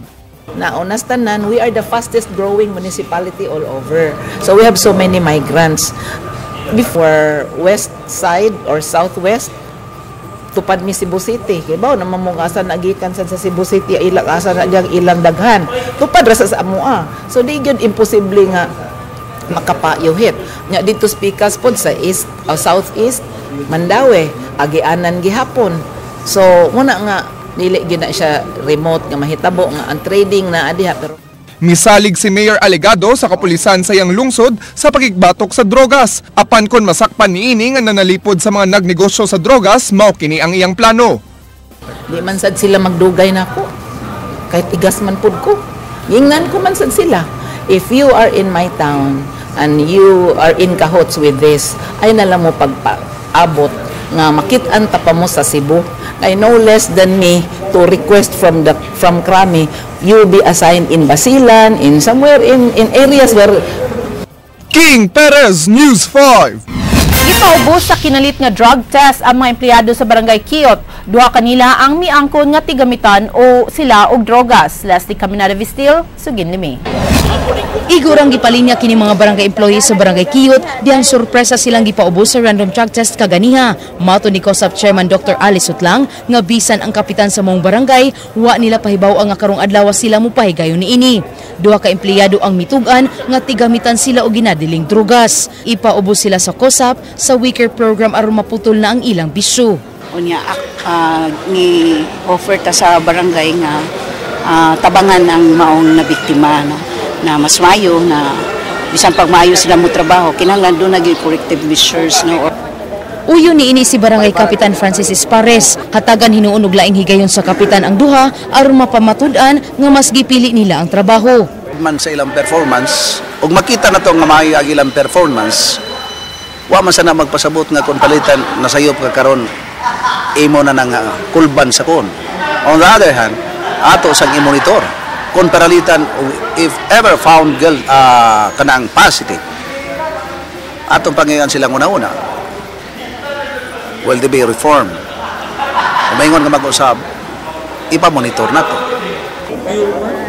Naonas tanan, we are the fastest growing municipality all over. So we have so many migrants. Before west side or southwest tupad mi Cebu City kay baw naman mong asa nagikan sa Cebu City ilang asa na diyang ilang daghan tupad ra sa amoa. So di gyud imposible nga makapayuhit nya dito speakers pod sa east o southeast Mandaue agianan gihapon. So muna nga dili gyud na siya remote nga mahitabo nga ang trading na adiha pero misalig si Mayor Alegado sa kapulisan sa iyang lungsod sa pagigbatok sa drogas. Apan kon masakpan niini nga nanalipod sa mga nagnegosyo sa drogas, mao kini ang iyang plano. Di man sad sila magdugay nako. Kahit igas man pud ko. Gingnan ko man sad sila. If you are in my town and you are in cahoots with this, ay nalang mo pagpaabot nga makit-an ta pa mo sa Cebu. Kay no less than me to request from Krami, you be assigned in Basilan, in somewhere in areas where. King Perez, News 5. Gipaubos sa kinalit nga drug test ang mga empleyado sa Barangay Kiot. Duha kanila ang miangkon nga tigamitan o sila og drogas. Leslie Caminada Vistil, Suginlimi. Igurang gipalinya kini mga barangay employees sa Barangay Kiot diyang sorpresa silang gipaubos sa random drug test kaganiha. Mato ni COSAP Chairman Dr. Alice Sutlang nga bisan ang kapitan sa maong barangay, wa nila pahibaw ang karong adlaw sila mopahigayon niini. Duha ka empleyado ang mitug-an nga tigamitan sila og ginadiling drugas. Ipaubos sila sa COSAP sa weaker program aron maputol na ang ilang bisyo. Unya ni offer ta sa barangay nga tabangan ang maong nabiktima, no? Na mas mayo na bisan pag maayo sila mo trabaho kinahanglan do na gyud corrective measures, no. Uyo niini si Barangay Kapitan Francis Espares. Hatagan hinuon og laing higayon sa kapitan ang duha aron mapamatud-an nga mas gipili nila ang trabaho. Man sa ilang performance ug makita na to nga maayo ang ilang performance, wa man sana magpasabot nga kung palitan nasayop ka karon imo na nang kulban sa kon. On the other hand, ato sang i-monitor Kung paralitan, if ever found guilt, kanang positive, atong pangayon silang una-una, will they be reformed? Umaingon nga mag-usab, ipamonitor na to.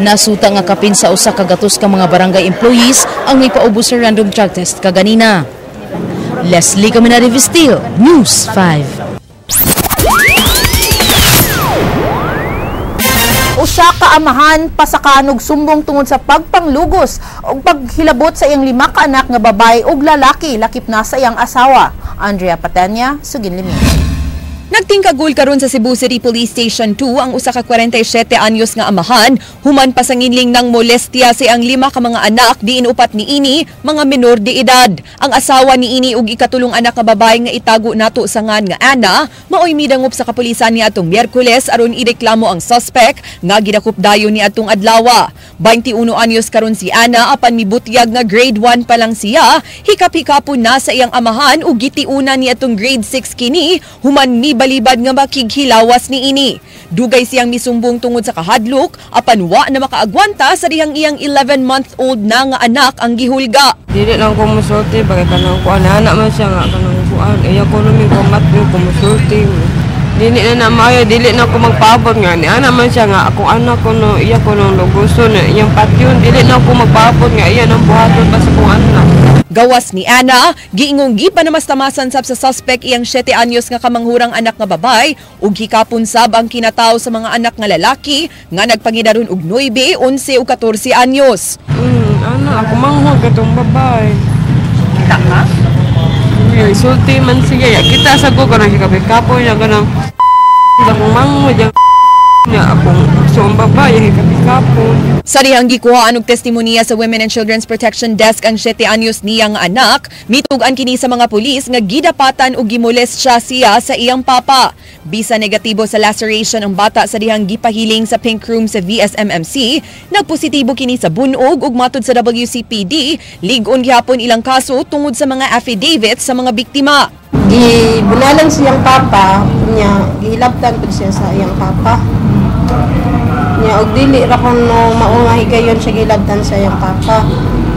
Nasuta nga kapin sa 100 ka mga barangay employees ang may paubos sa random drug test kaganina. Leslie Caminari Vestil, News 5. Usa ka amahan pasakan og sumbong tungod sa pagpanglugos og paghilabot sa iyang 5 ka anak nga babae ug lalaki lakip na sa iyang asawa. Andrea Patenya, Sugin Limi. Nagtingkagul karon sa Cebu City Police Station 2 ang usa ka 47 anyos nga amahan human pasanginling ng molestia sa iyang 5 ka mga anak diin upat niini mga menor de edad. Ang asawa niini ug ikatulong anak nga babae nga itago nato sa ngan nga Ana maoy midangop sa kapulisan niadtong Miyerkules aron ireklamo ang suspect nga gidakop dayon niadtong adlawa. 21 anyos karon si Ana apan mibutyag nga grade 1 pa lang siya, hikap-hikapon na sa iyang amahan ug gitiuna niadtong grade 6 kini human balibad nga makighilawas ni ini. Dugay siyang misumbong tungod sa kahadlok apan wa na makaagwanta sa dihang iyang 11-month-old na nga anak ang gihulga. Dili lang ko musulti bagay kanang kuan anak man siya nga kanang kuan iya ko numi ko matyo ko musulti. Dili na na maayo, dili na ko magpaabot nga ni anak man siya nga akong anak ko no iya ko nung luguson iyang patyon, dili na ko magpaabot nga iya nang buhaton pa sa akong anak. Gawas ni Ana, giingong gipanamastamasan sab sa suspect iyang 7 anyos nga kamanghurang anak nga babay ug hikapon sab ang kinatawo sa mga anak nga lalaki nga nagpangidaron og 9, 11 ug 14 anyos. Ana, ako manghod katong babay. Kita ka? Uy, sulti man siya. Kita sa ko kanang hikapon niya kanang akong manghod yang niya akong so ang babae hikapon. Sa dihang gikuhaan og testimonya sa Women and Children's Protection Desk ang 7 anyos niyang anak, mitug-an kini sa mga pulis nga gidapatan og gimolest siya sa iyang papa. Bisa negatibo sa laceration ang bata sa dihang gipahiling sa pink room sa VSMMC, nagpositibo kini sa bunog ug matud sa WCPD, lig-on gihapon ilang kaso tungod sa mga affidavits sa mga biktima. Gibunalan siyang papa niya, gihilabtan pud siya sa iyang papa. Niya og dili ra kuno mao nga higayon siya gilabtan sa iyang papa.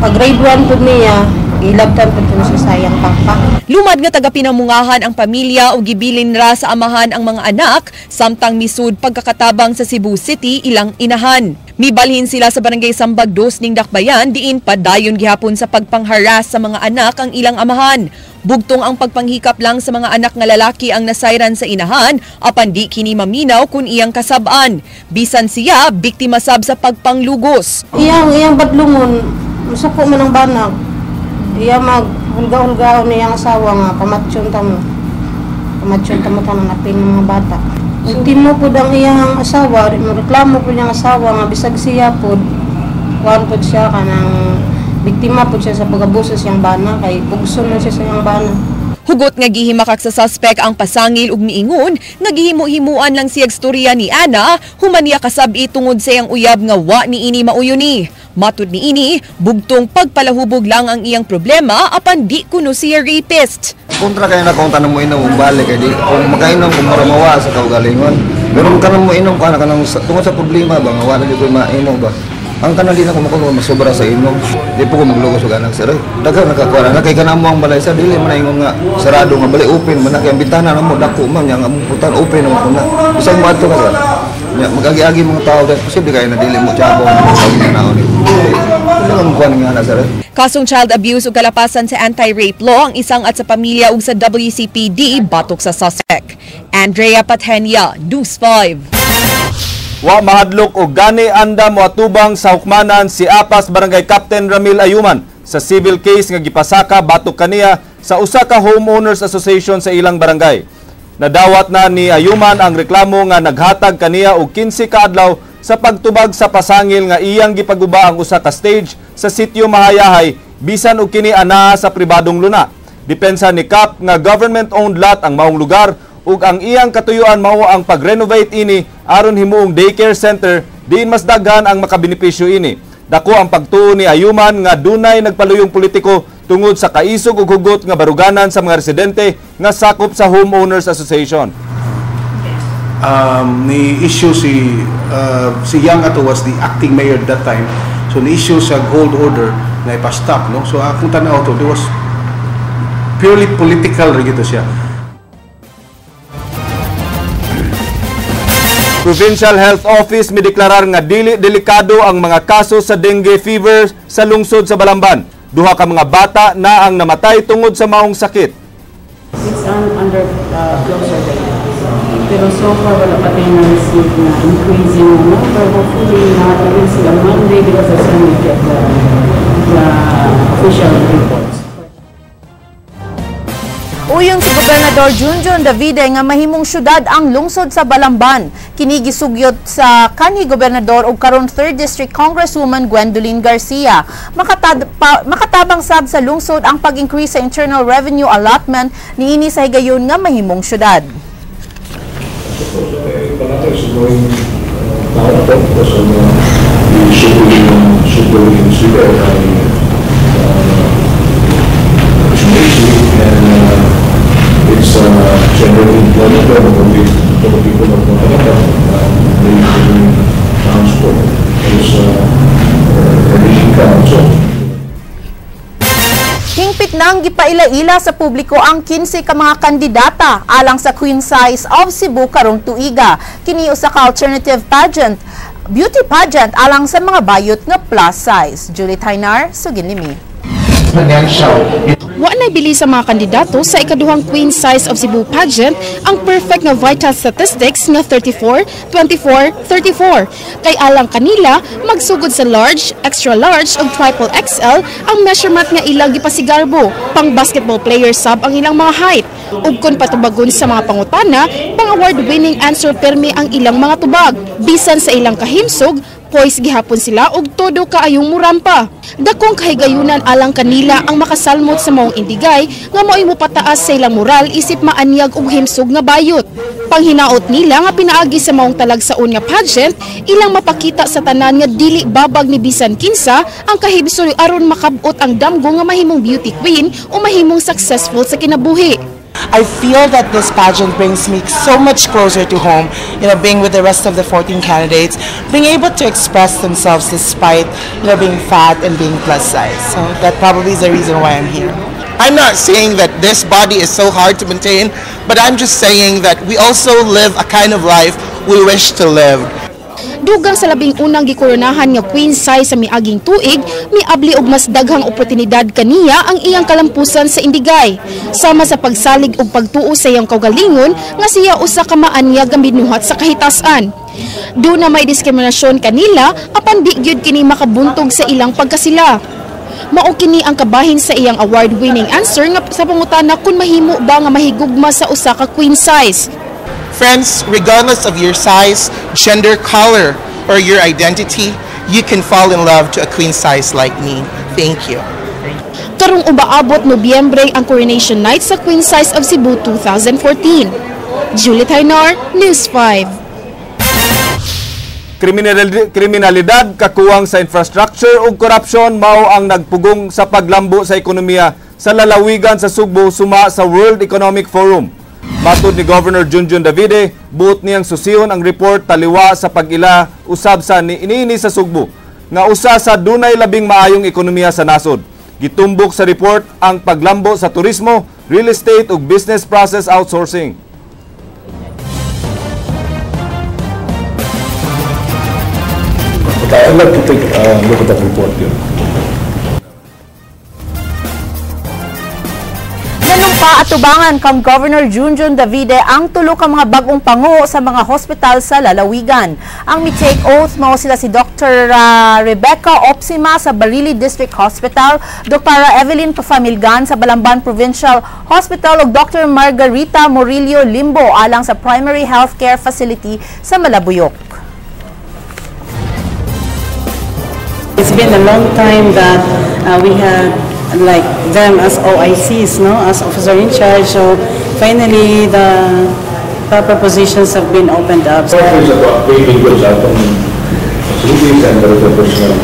Pag grade 1 pud niya, gilabtan pud siya sa iyang papa. Lumad nga taga pinamungahan ang pamilya ug gibilin ra sa amahan ang mga anak samtang misud pagkakatabang sa Cebu City ilang inahan. Mibalhin sila sa barangay Sambag 2 ning Dakbayan diin padayon gihapon sa pagpangharas sa mga anak ang ilang amahan. Bugtong ang pagpanghikap lang sa mga anak nga lalaki ang nasayran sa inahan apan di kini maminaw kun iyang kasab-an. Bisan siya biktima sab sa pagpanglugos. Iyang badlungon musuko man ang banak. Iya maghulga-hulgaon niyang asawa nga pamatsyon ta mo. Pamatsyon ta mo tanan apin ng mga bata. Ultimo pud ang iyang asawa, reklamo pud niyang asawa nga bisag siya pud kuan pud siya kanang biktima pud siya sa pag-abuso sa iyang bana kay bugson man siya sa iyang bana. Hugot nga gihimakak sa suspect ang pasangil ug miingon nga gihimo-himuan lang siyag storya ni Ana human niya kasab-i tungod sa iyang uyab nga wa niini mauyuni. Matud niini, bugtong pagpalahubog lang ang iyang problema apan di kuno siya rapist. Kontra kayo na kung tanong mo inom balik kay di kung makainom kung mura mawa sa kaugalingon. Pero kung kanang mo inom ka na kanang tungod sa problema ba nga wala di ko maimo ba. Ang kanang di na ko makuha masobra sa inom. Di po ko maglugos og anak sir. Daghan nakakuha na kay kanang mo ang balay sir dili man ingon nga sarado nga balay open man na kay ang bintana namo dako man nya nga among putan open man kuna. Bisag moadto ka sir. Nya magagi-agi mga tao dahil posible kay na dili mo tiyabo ang naon ni. Wala mo kuha nga anak sir. Kasong child abuse ug kalapasan sa anti-rape law ang isang at sa pamilya ug sa WCPD batok sa suspect. Andrea Patenia, News 5. Wa mahadlok og gani anda moatubang sa hukmanan si Apas Barangay Captain Ramil Ayuman sa civil case nga gipasaka batok kaniya sa usa ka homeowners association sa ilang barangay. Nadawat na ni Ayuman ang reklamo nga naghatag kaniya og 15 ka adlaw sa pagtubag sa pasangil nga iyang gipaguba ang usa ka stage sa sitio Mahayahay bisan og kini anaa sa pribadong luna. Depensa ni Cap nga government-owned lot ang maong lugar ug ang iyang katuyuan mao ang pag-renovate ini aron himuong daycare center diin mas daghan ang makabenepisyo ini. Dako ang pagtuo ni Ayuman nga dunay nagpaluyong politiko tungod sa kaisog ug hugot nga baruganan sa mga residente nga sakop sa Homeowners Association. Ni issue si si Yang ato was the acting mayor at that time. So ni issue sa hold order na ipa-stop, no? So akong tanaw to, there was purely political ra gito siya. Provincial Health Office mideklarar nga dili delikado ang mga kaso sa dengue fever sa lungsod sa Balamban. Duha ka mga bata na ang namatay tungod sa maong sakit. It's under close surveillance. Pero so far wala pa tayo na-receive na increasing number. Hopefully not. We will see on Monday because that's when we get the official reports. Uyon si Gobernador Junjun Davide nga mahimong syudad ang lungsod sa Balamban. Kini gisugyot sa kanhi gobernador og karon 3rd District Congresswoman Gwendolyn Garcia. Makatabang sab sa lungsod ang pag-increase sa internal revenue allotment niini sa higayon nga mahimong syudad. It's generating employment for the people of they transport, it's earning income also. Hingpit nang gipaila-ila sa publiko ang 15 ka mga kandidata alang sa Queen Size of Cebu karong tuiga. Kini usa ka alternative pageant, beauty pageant alang sa mga bayot nga plus size. Julie Tainar, Suginlimi. Wa nabili sa mga kandidato sa ikaduhang Queen Size of Cebu pageant ang perfect nga vital statistics nga 34, 24, 34. Kay alang kanila, magsugod sa large, extra large ug triple XL ang measurement nga ilang gipasigarbo. Pang basketball player sab ang ilang mga height. Ug kun patubagon sa mga pangutana, pang award-winning answer permi ang ilang mga tubag. Bisan sa ilang kahimsog, poise gihapon sila og todo kaayong murampa. Dakong kahigayunan alang kanila ang makasalmot sa maong indigay nga mao'y mopataas sa ilang moral isip maanyag og himsog nga bayot. Panghinaot nila nga pinaagi sa maong talagsaon nga pageant, ilang mapakita sa tanan nga dili babag ni bisan kinsa ang kahibsog aron makabot ang damgo nga mahimong beauty queen o mahimong successful sa kinabuhi. I feel that this pageant brings me so much closer to home, you know, being with the rest of the 14 candidates, being able to express themselves despite, you know, being fat and being plus size. So that probably is the reason why I'm here. I'm not saying that this body is so hard to maintain, but I'm just saying that we also live a kind of life we wish to live. Dugang sa labing unang gikoronahan nga queen size sa miaging tuig, miabli og mas daghang oportunidad kaniya ang iyang kalampusan sa indigay. Sama sa pagsalig og pagtuo sa iyang kaugalingon nga siya usa ka maanyag nga binuhat sa kahitasan. Duna may diskriminasyon kanila apan di gyud kini makabuntog sa ilang pagkasila. Mao kini ang kabahin sa iyang award-winning answer nga sa pangutana kung mahimo ba nga mahigugma sa usa ka queen size. Friends, regardless of your size, gender, color, or your identity, you can fall in love to a queen size like me. Thank you. Karong ubaabot Nobyembre ang coronation night sa Queen Size of Cebu 2014. Julie Tainar, News 5. Kriminalidad, kakuwang sa infrastructure ug korupsyon mao ang nagpugong sa paglambo sa ekonomiya sa lalawigan sa Sugbo suma sa World Economic Forum. Matod ni Governor Junjun Davide, buot niyang susiyon ang report taliwa sa pag-ila usab sa niini sa Sugbo nga usa sa dunay labing maayong ekonomiya sa nasod. Gitumbok sa report ang paglambo sa turismo, real estate ug business process outsourcing. But I'd like to take a look at that report here. Nanumpa atubangan kang Governor Junjun Davide ang tulo ka mga bagong pango sa mga hospital sa lalawigan. Ang mi-take oath mao sila si Dr. Rebecca Opsima sa Barili District Hospital, Dr. Evelyn Pafamilgan sa Balamban Provincial Hospital ug Dr. Margarita Murillo Limbo alang sa Primary Healthcare Facility sa Malabuyok. It's been a long time that we had like them as OICs, no, as officer in charge. So finally, the proper positions have been opened up. So it's about paying goods out from facilities and the personnel.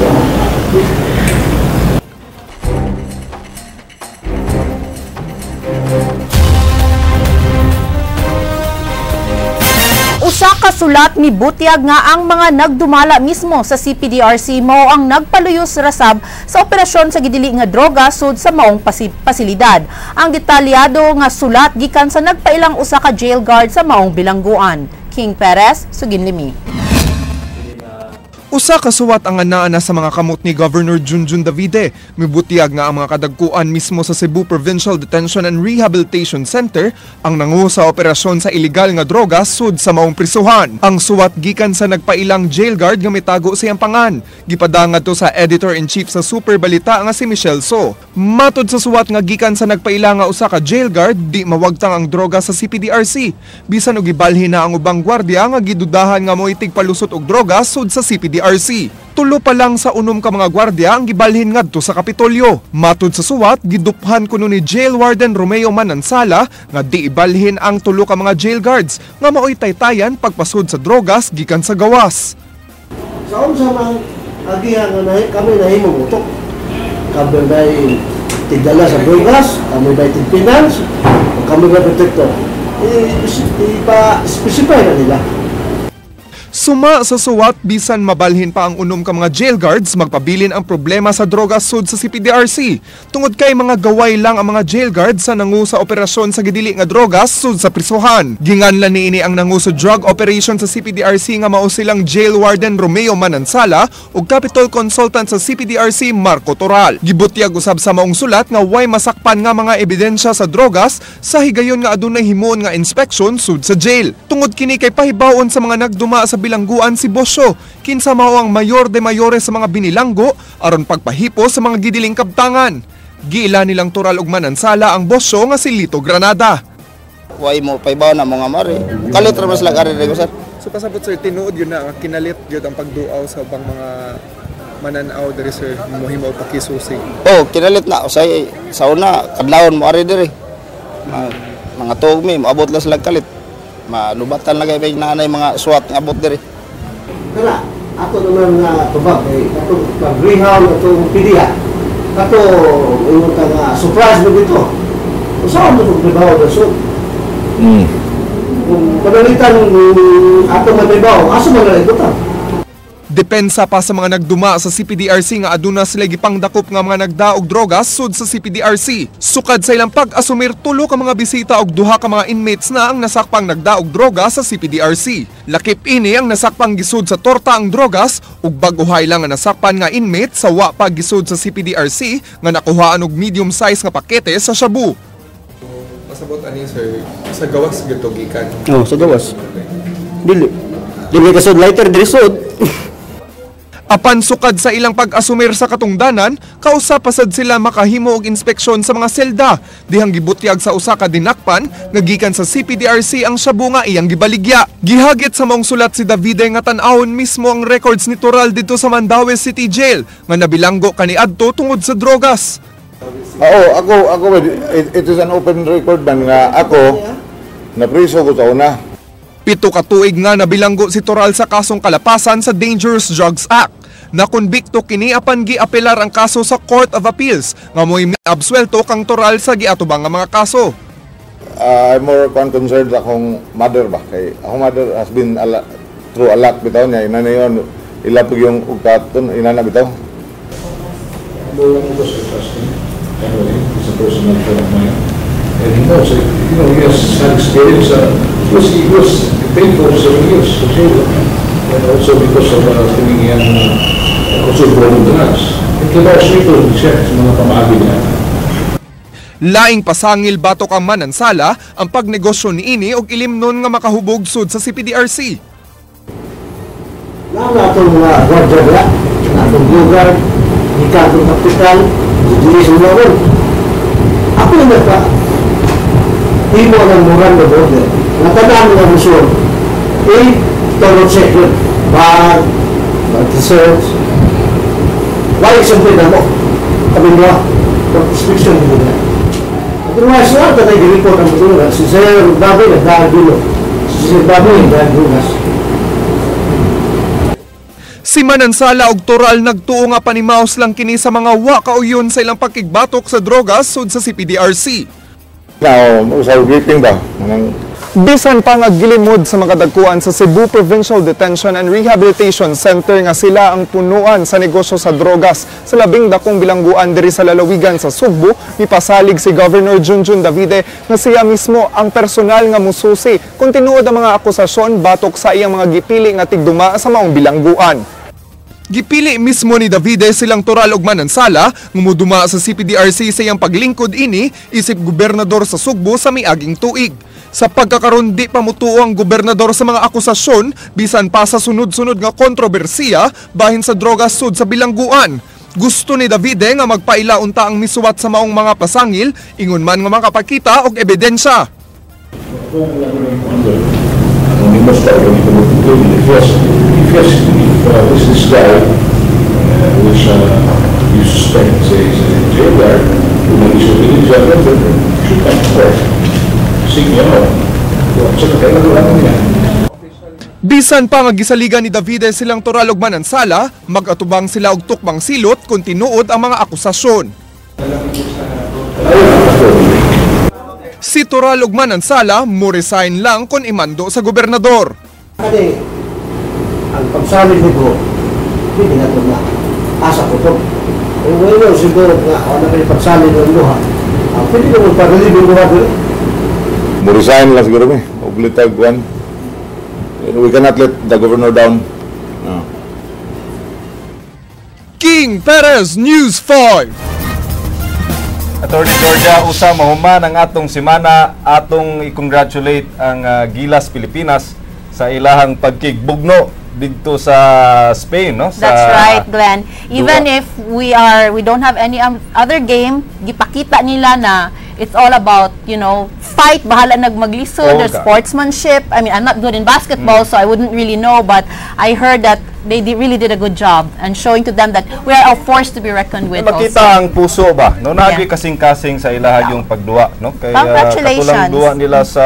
Usa sulat mibutyag nga ang mga nagdumala mismo sa CPDRC mao ang nagpaluyos rasab sa operasyon sa gidili nga droga sud sa maong pasilidad. Ang detalyado nga sulat gikan sa nagpailang usa ka jail guard sa maong bilangguan. King Perez, Suginlimi. Usa ka suwat ang anaa sa mga kamot ni Governor Junjun Davide. Mibutyag nga ang mga kadagkuan mismo sa Cebu Provincial Detention and Rehabilitation Center ang nangu sa operasyon sa ilegal nga droga sud sa maong prisuhan. Ang suwat gikan sa nagpailang jail guard nga mitago sa iyang pangan. Gipadangad to sa editor-in-chief sa Super Balita nga si Michelle So. Matod sa suwat nga gikan sa nagpaila nga usa ka jail guard, di mawagtang ang droga sa CPDRC. Bisan og gibalhin na ang ubang gwardiya nga gidudahan nga mo'y tigpalusot og droga sud sa CPDRC. Tulo pa lang sa 6 ka mga gwardiya ang gibalhin ngadto sa Kapitolyo. Matud sa suwat, giduphan kuno ni Jail Warden Romeo Manansala nga di ibalhin ang 3 ka mga jail guards nga maoy taytayan pagpasud sa drogas gikan sa gawas. Sa unsa man agiha nga kami nahimong utok. Kami bay tigdala sa drogas, kami bay tigfinance, kami bay protector. Ipa-specify na nila. Suma sa suwat, bisan mabalhin pa ang 6 ka mga jail guards, magpabilin ang problema sa droga sud sa CPDRC. Tungod kay mga gaway lang ang mga jail guards sa nangu sa operasyon sa gidili nga droga sud sa prisuhan. Ginganlan niini ang nangu sa drug operation sa CPDRC nga mao silang jail warden Romeo Manansala ug Capitol consultant sa CPDRC Marco Toral. Gibutyag usab sa maong sulat nga way masakpan nga mga ebidensya sa drogas sa higayon nga adunay himuon nga inspection sud sa jail. Tungod kini kay pahibawon sa mga nagduma sa bilangguan si Bosyo, kinsa mao ang mayor de mayores sa mga binilanggo aron pagpahipo sa mga gidiling kabtangan. Giila nilang Toral ug Manansala ang Bosyo nga si Lito Granada. Way mo paibaw na mga mare. Kalit ra mas lag ari sir. So pasabot sir, tinuod yun na kinalit gyud ang pagduaw sa ubang mga mananaw diri sir, mohimo og pakisusi. Oh, kinalit na usay sa una kadlawon mo ari diri. Mga tuog mi moabot lang sila kalit. Malubatan lagay may naanay mga suwat nga abot diri. Kala ato naman nga tubag kay ato pag-rehaw atong PDEA. Ato ingon ta nga surprise mo dito. Usa mo tong trabaho da so. Kung panalitan ato man trabaho, asa man na ibutang. Depensa pa sa mga nagduma sa CPDRC nga aduna sila gipangdakop nga mga nagdaog drogas sud sa CPDRC. Sukad sa ilang pag-asumir, 3 ka mga bisita og 2 ka mga inmates na ang nasakpang nagdaog droga sa CPDRC. Lakip ini ang nasakpang gisud sa torta ang drogas ug bag-uhay lang ang nasakpan nga inmate sa wa pa gisud sa CPDRC nga nakuhaan og medium size nga pakete sa shabu. Pasabot ani sir, sa gawas gito gikan. Oh, sa gawas. Dili. Dili ka sud lighter diri sud. Apan sukad sa ilang pag-asumir sa katungdanan, kausa pasad sila makahimo og inspeksyon sa mga selda. Dihang gibutyag sa usa ka dinakpan nga gikan sa CPDRC ang shabu nga iyang gibaligya. Gihagit sa maong sulat si Davide nga tan-awon mismo ang records ni Toral didto sa Mandaue City Jail nga nabilanggo kaniadto tungod sa drogas. Oo, ako it is an open record man nga ako napriso ko sa una. 7 ka tuig nga nabilanggo si Toral sa kasong kalapasan sa Dangerous Drugs Act. Nakonbikto kini apan giapelar ang kaso sa Court of Appeals nga mo'y miabsuelto kang Toral sa giatubang nga mga kaso. I'm more concerned akong mother ba kay akong mother has been through a lot bitaw niya ina na yon ila pug yung ugaton ina na bitaw. Anyway, he's a personal friend of mine, and he knows it. You know, he has had experience. He was detained for 7 years in jail, and also because of tinigyan also involved in drugs. And kibaw siya sa mga pamaagi niya. Laing pasangil batok ang Manansala ang pagnegosyo niini og ilimnon nga makahubog sud sa CPDRC. Naa atong mga gwardiya diha, atong lugar, gikan atong kapital, dili sa ulawon. Ako na nagpa himo ng moral na border. Natanan nga musul, i-thorough check yun. Bag, mag-research. Why something na mo? Kami mo, mag-inspection mo na. Otherwise, wala ka tayo report ang mga. Si Sir Bobby, nagdaan dulo. Si Sir Bobby, nagdaan dulas. Si Manansala og Toral nagtuo nga panimaos lang kini sa mga wa kauyon sa ilang pakigbatok sa drogas sud sa CPDRC. Now, sa greeting ba? Bisan pa nga gilimod sa mga dagkuan sa Cebu Provincial Detention and Rehabilitation Center nga sila ang punuan sa negosyo sa drogas sa labing dakong bilangguan diri sa lalawigan sa Sugbo, mipasalig si Governor Junjun Davide nga siya mismo ang personal nga mususi kung tinuod ang mga akusasyon batok sa iyang mga gipili nga tigduma sa maong bilangguan. Gipili mismo ni Davide silang Toral ug Manansala nga moduma sa CPDRC sa iyang paglingkod ini isip gobernador sa Sugbo sa miaging tuig. Sa pagkakaron, di pa mutuo ang gobernador sa mga akusasyon bisan pa sa sunod-sunod nga kontrobersiya bahin sa droga sud sa bilangguan. Gusto ni Davide nga magpaila unta ang misuwat sa maong mga pasangil, ingon man nga makapakita og ebidensya. Anonymous pa rin ito. If yes, if this guy, which you suspect is a jail guard, who nag-issue siya, then should come to court. Sige, ano? So, kailangan niya. Bisan pa nga gisaligan ni Davide silang Toral ug Manansala, mag-atubang sila og tukmang silot kung tinuod ang mga akusasyon. Si Toral ug Manansala mo resign lang kung imando sa gobernador. Kani, ang pagsalig ni Go, hindi na ito na asa ko to. Kung ngayon siguro nga, ako na may pagsalig ng luha, pwede na magparelieve yung luha doon. Mo resign lang siguro mi. Oblitag one. We cannot let the governor down. No. King Perez, News 5. Attorney Georgia, usa mahuman ang atong semana, atong i-congratulate ang Gilas Pilipinas sa ilahang pagkigbugno didto sa Spain, no? Sa That's right, Glenn. Even duwa. If we don't have any other game, gipakita nila na it's all about fight, bahala nagmaglisod, there's sportsmanship. I mean, I'm not good in basketball, so I wouldn't really know, but I heard that they really did a good job and showing to them that we are a force to be reckoned with Makita also. Ang puso ba? No, naagi kasing-kasing sa ilaha yung pagduwa, no? Kaya Congratulations. katulang duwa nila sa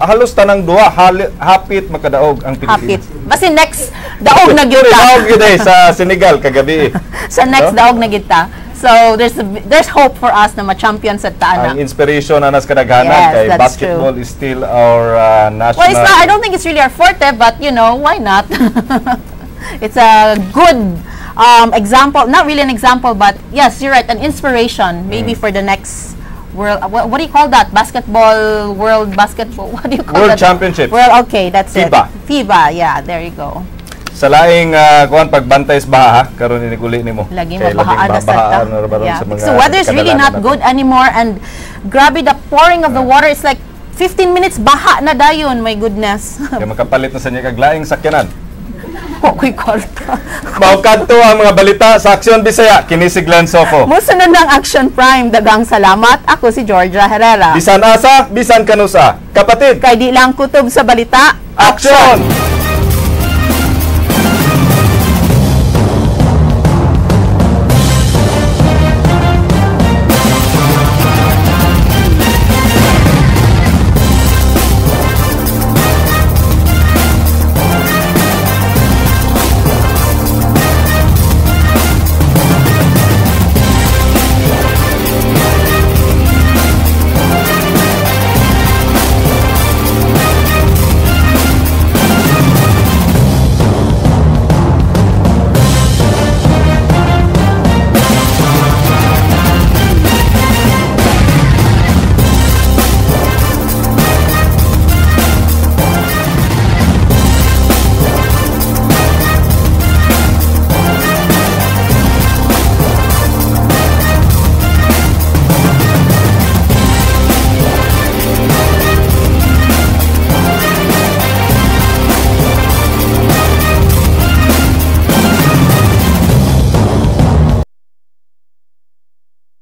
halos tanang duwa, hapit makadaog ang Hapit. Pilipinas. Basta next daog na gyud ta. Daog gyud eh, sa Senegal kagabi eh. Sa next No? daog na gyud ta. So there's hope for us na ma-champion sa taana. Ang inspiration na nas kadaghanan Yes, kay that's basketball is still our national Well, it's not, I don't think it's really our forte, but why not? It's a good example, not really an example, but yes, you're right, an inspiration maybe for the next world, what do you call that? Basketball, world basketball, what do you call World that? Championships. World, okay, that's FIBA. it. FIBA, yeah, there you go. Sa laing kuan pagbantay sa baha ha, karon ini guli nimo. Lagi Kay mabahaan na labing sa bahaan na baron sa mga So weather's really not kadalanan good anymore and grabe the pouring of the water is like 15 minutes baha na dayon, my goodness. Kay makapalit na sa niya kag laing sakyanan. Ako'y kwarta. Mao kadto ang mga balita sa Aksyon Bisaya. Kini si Glenn Sofo. Musunod ng Action Prime, daghang salamat. Ako si Georgia Herrera. Bisan asa, bisan kanusa. Kapatid. Kay di lang kutob sa balita. Action!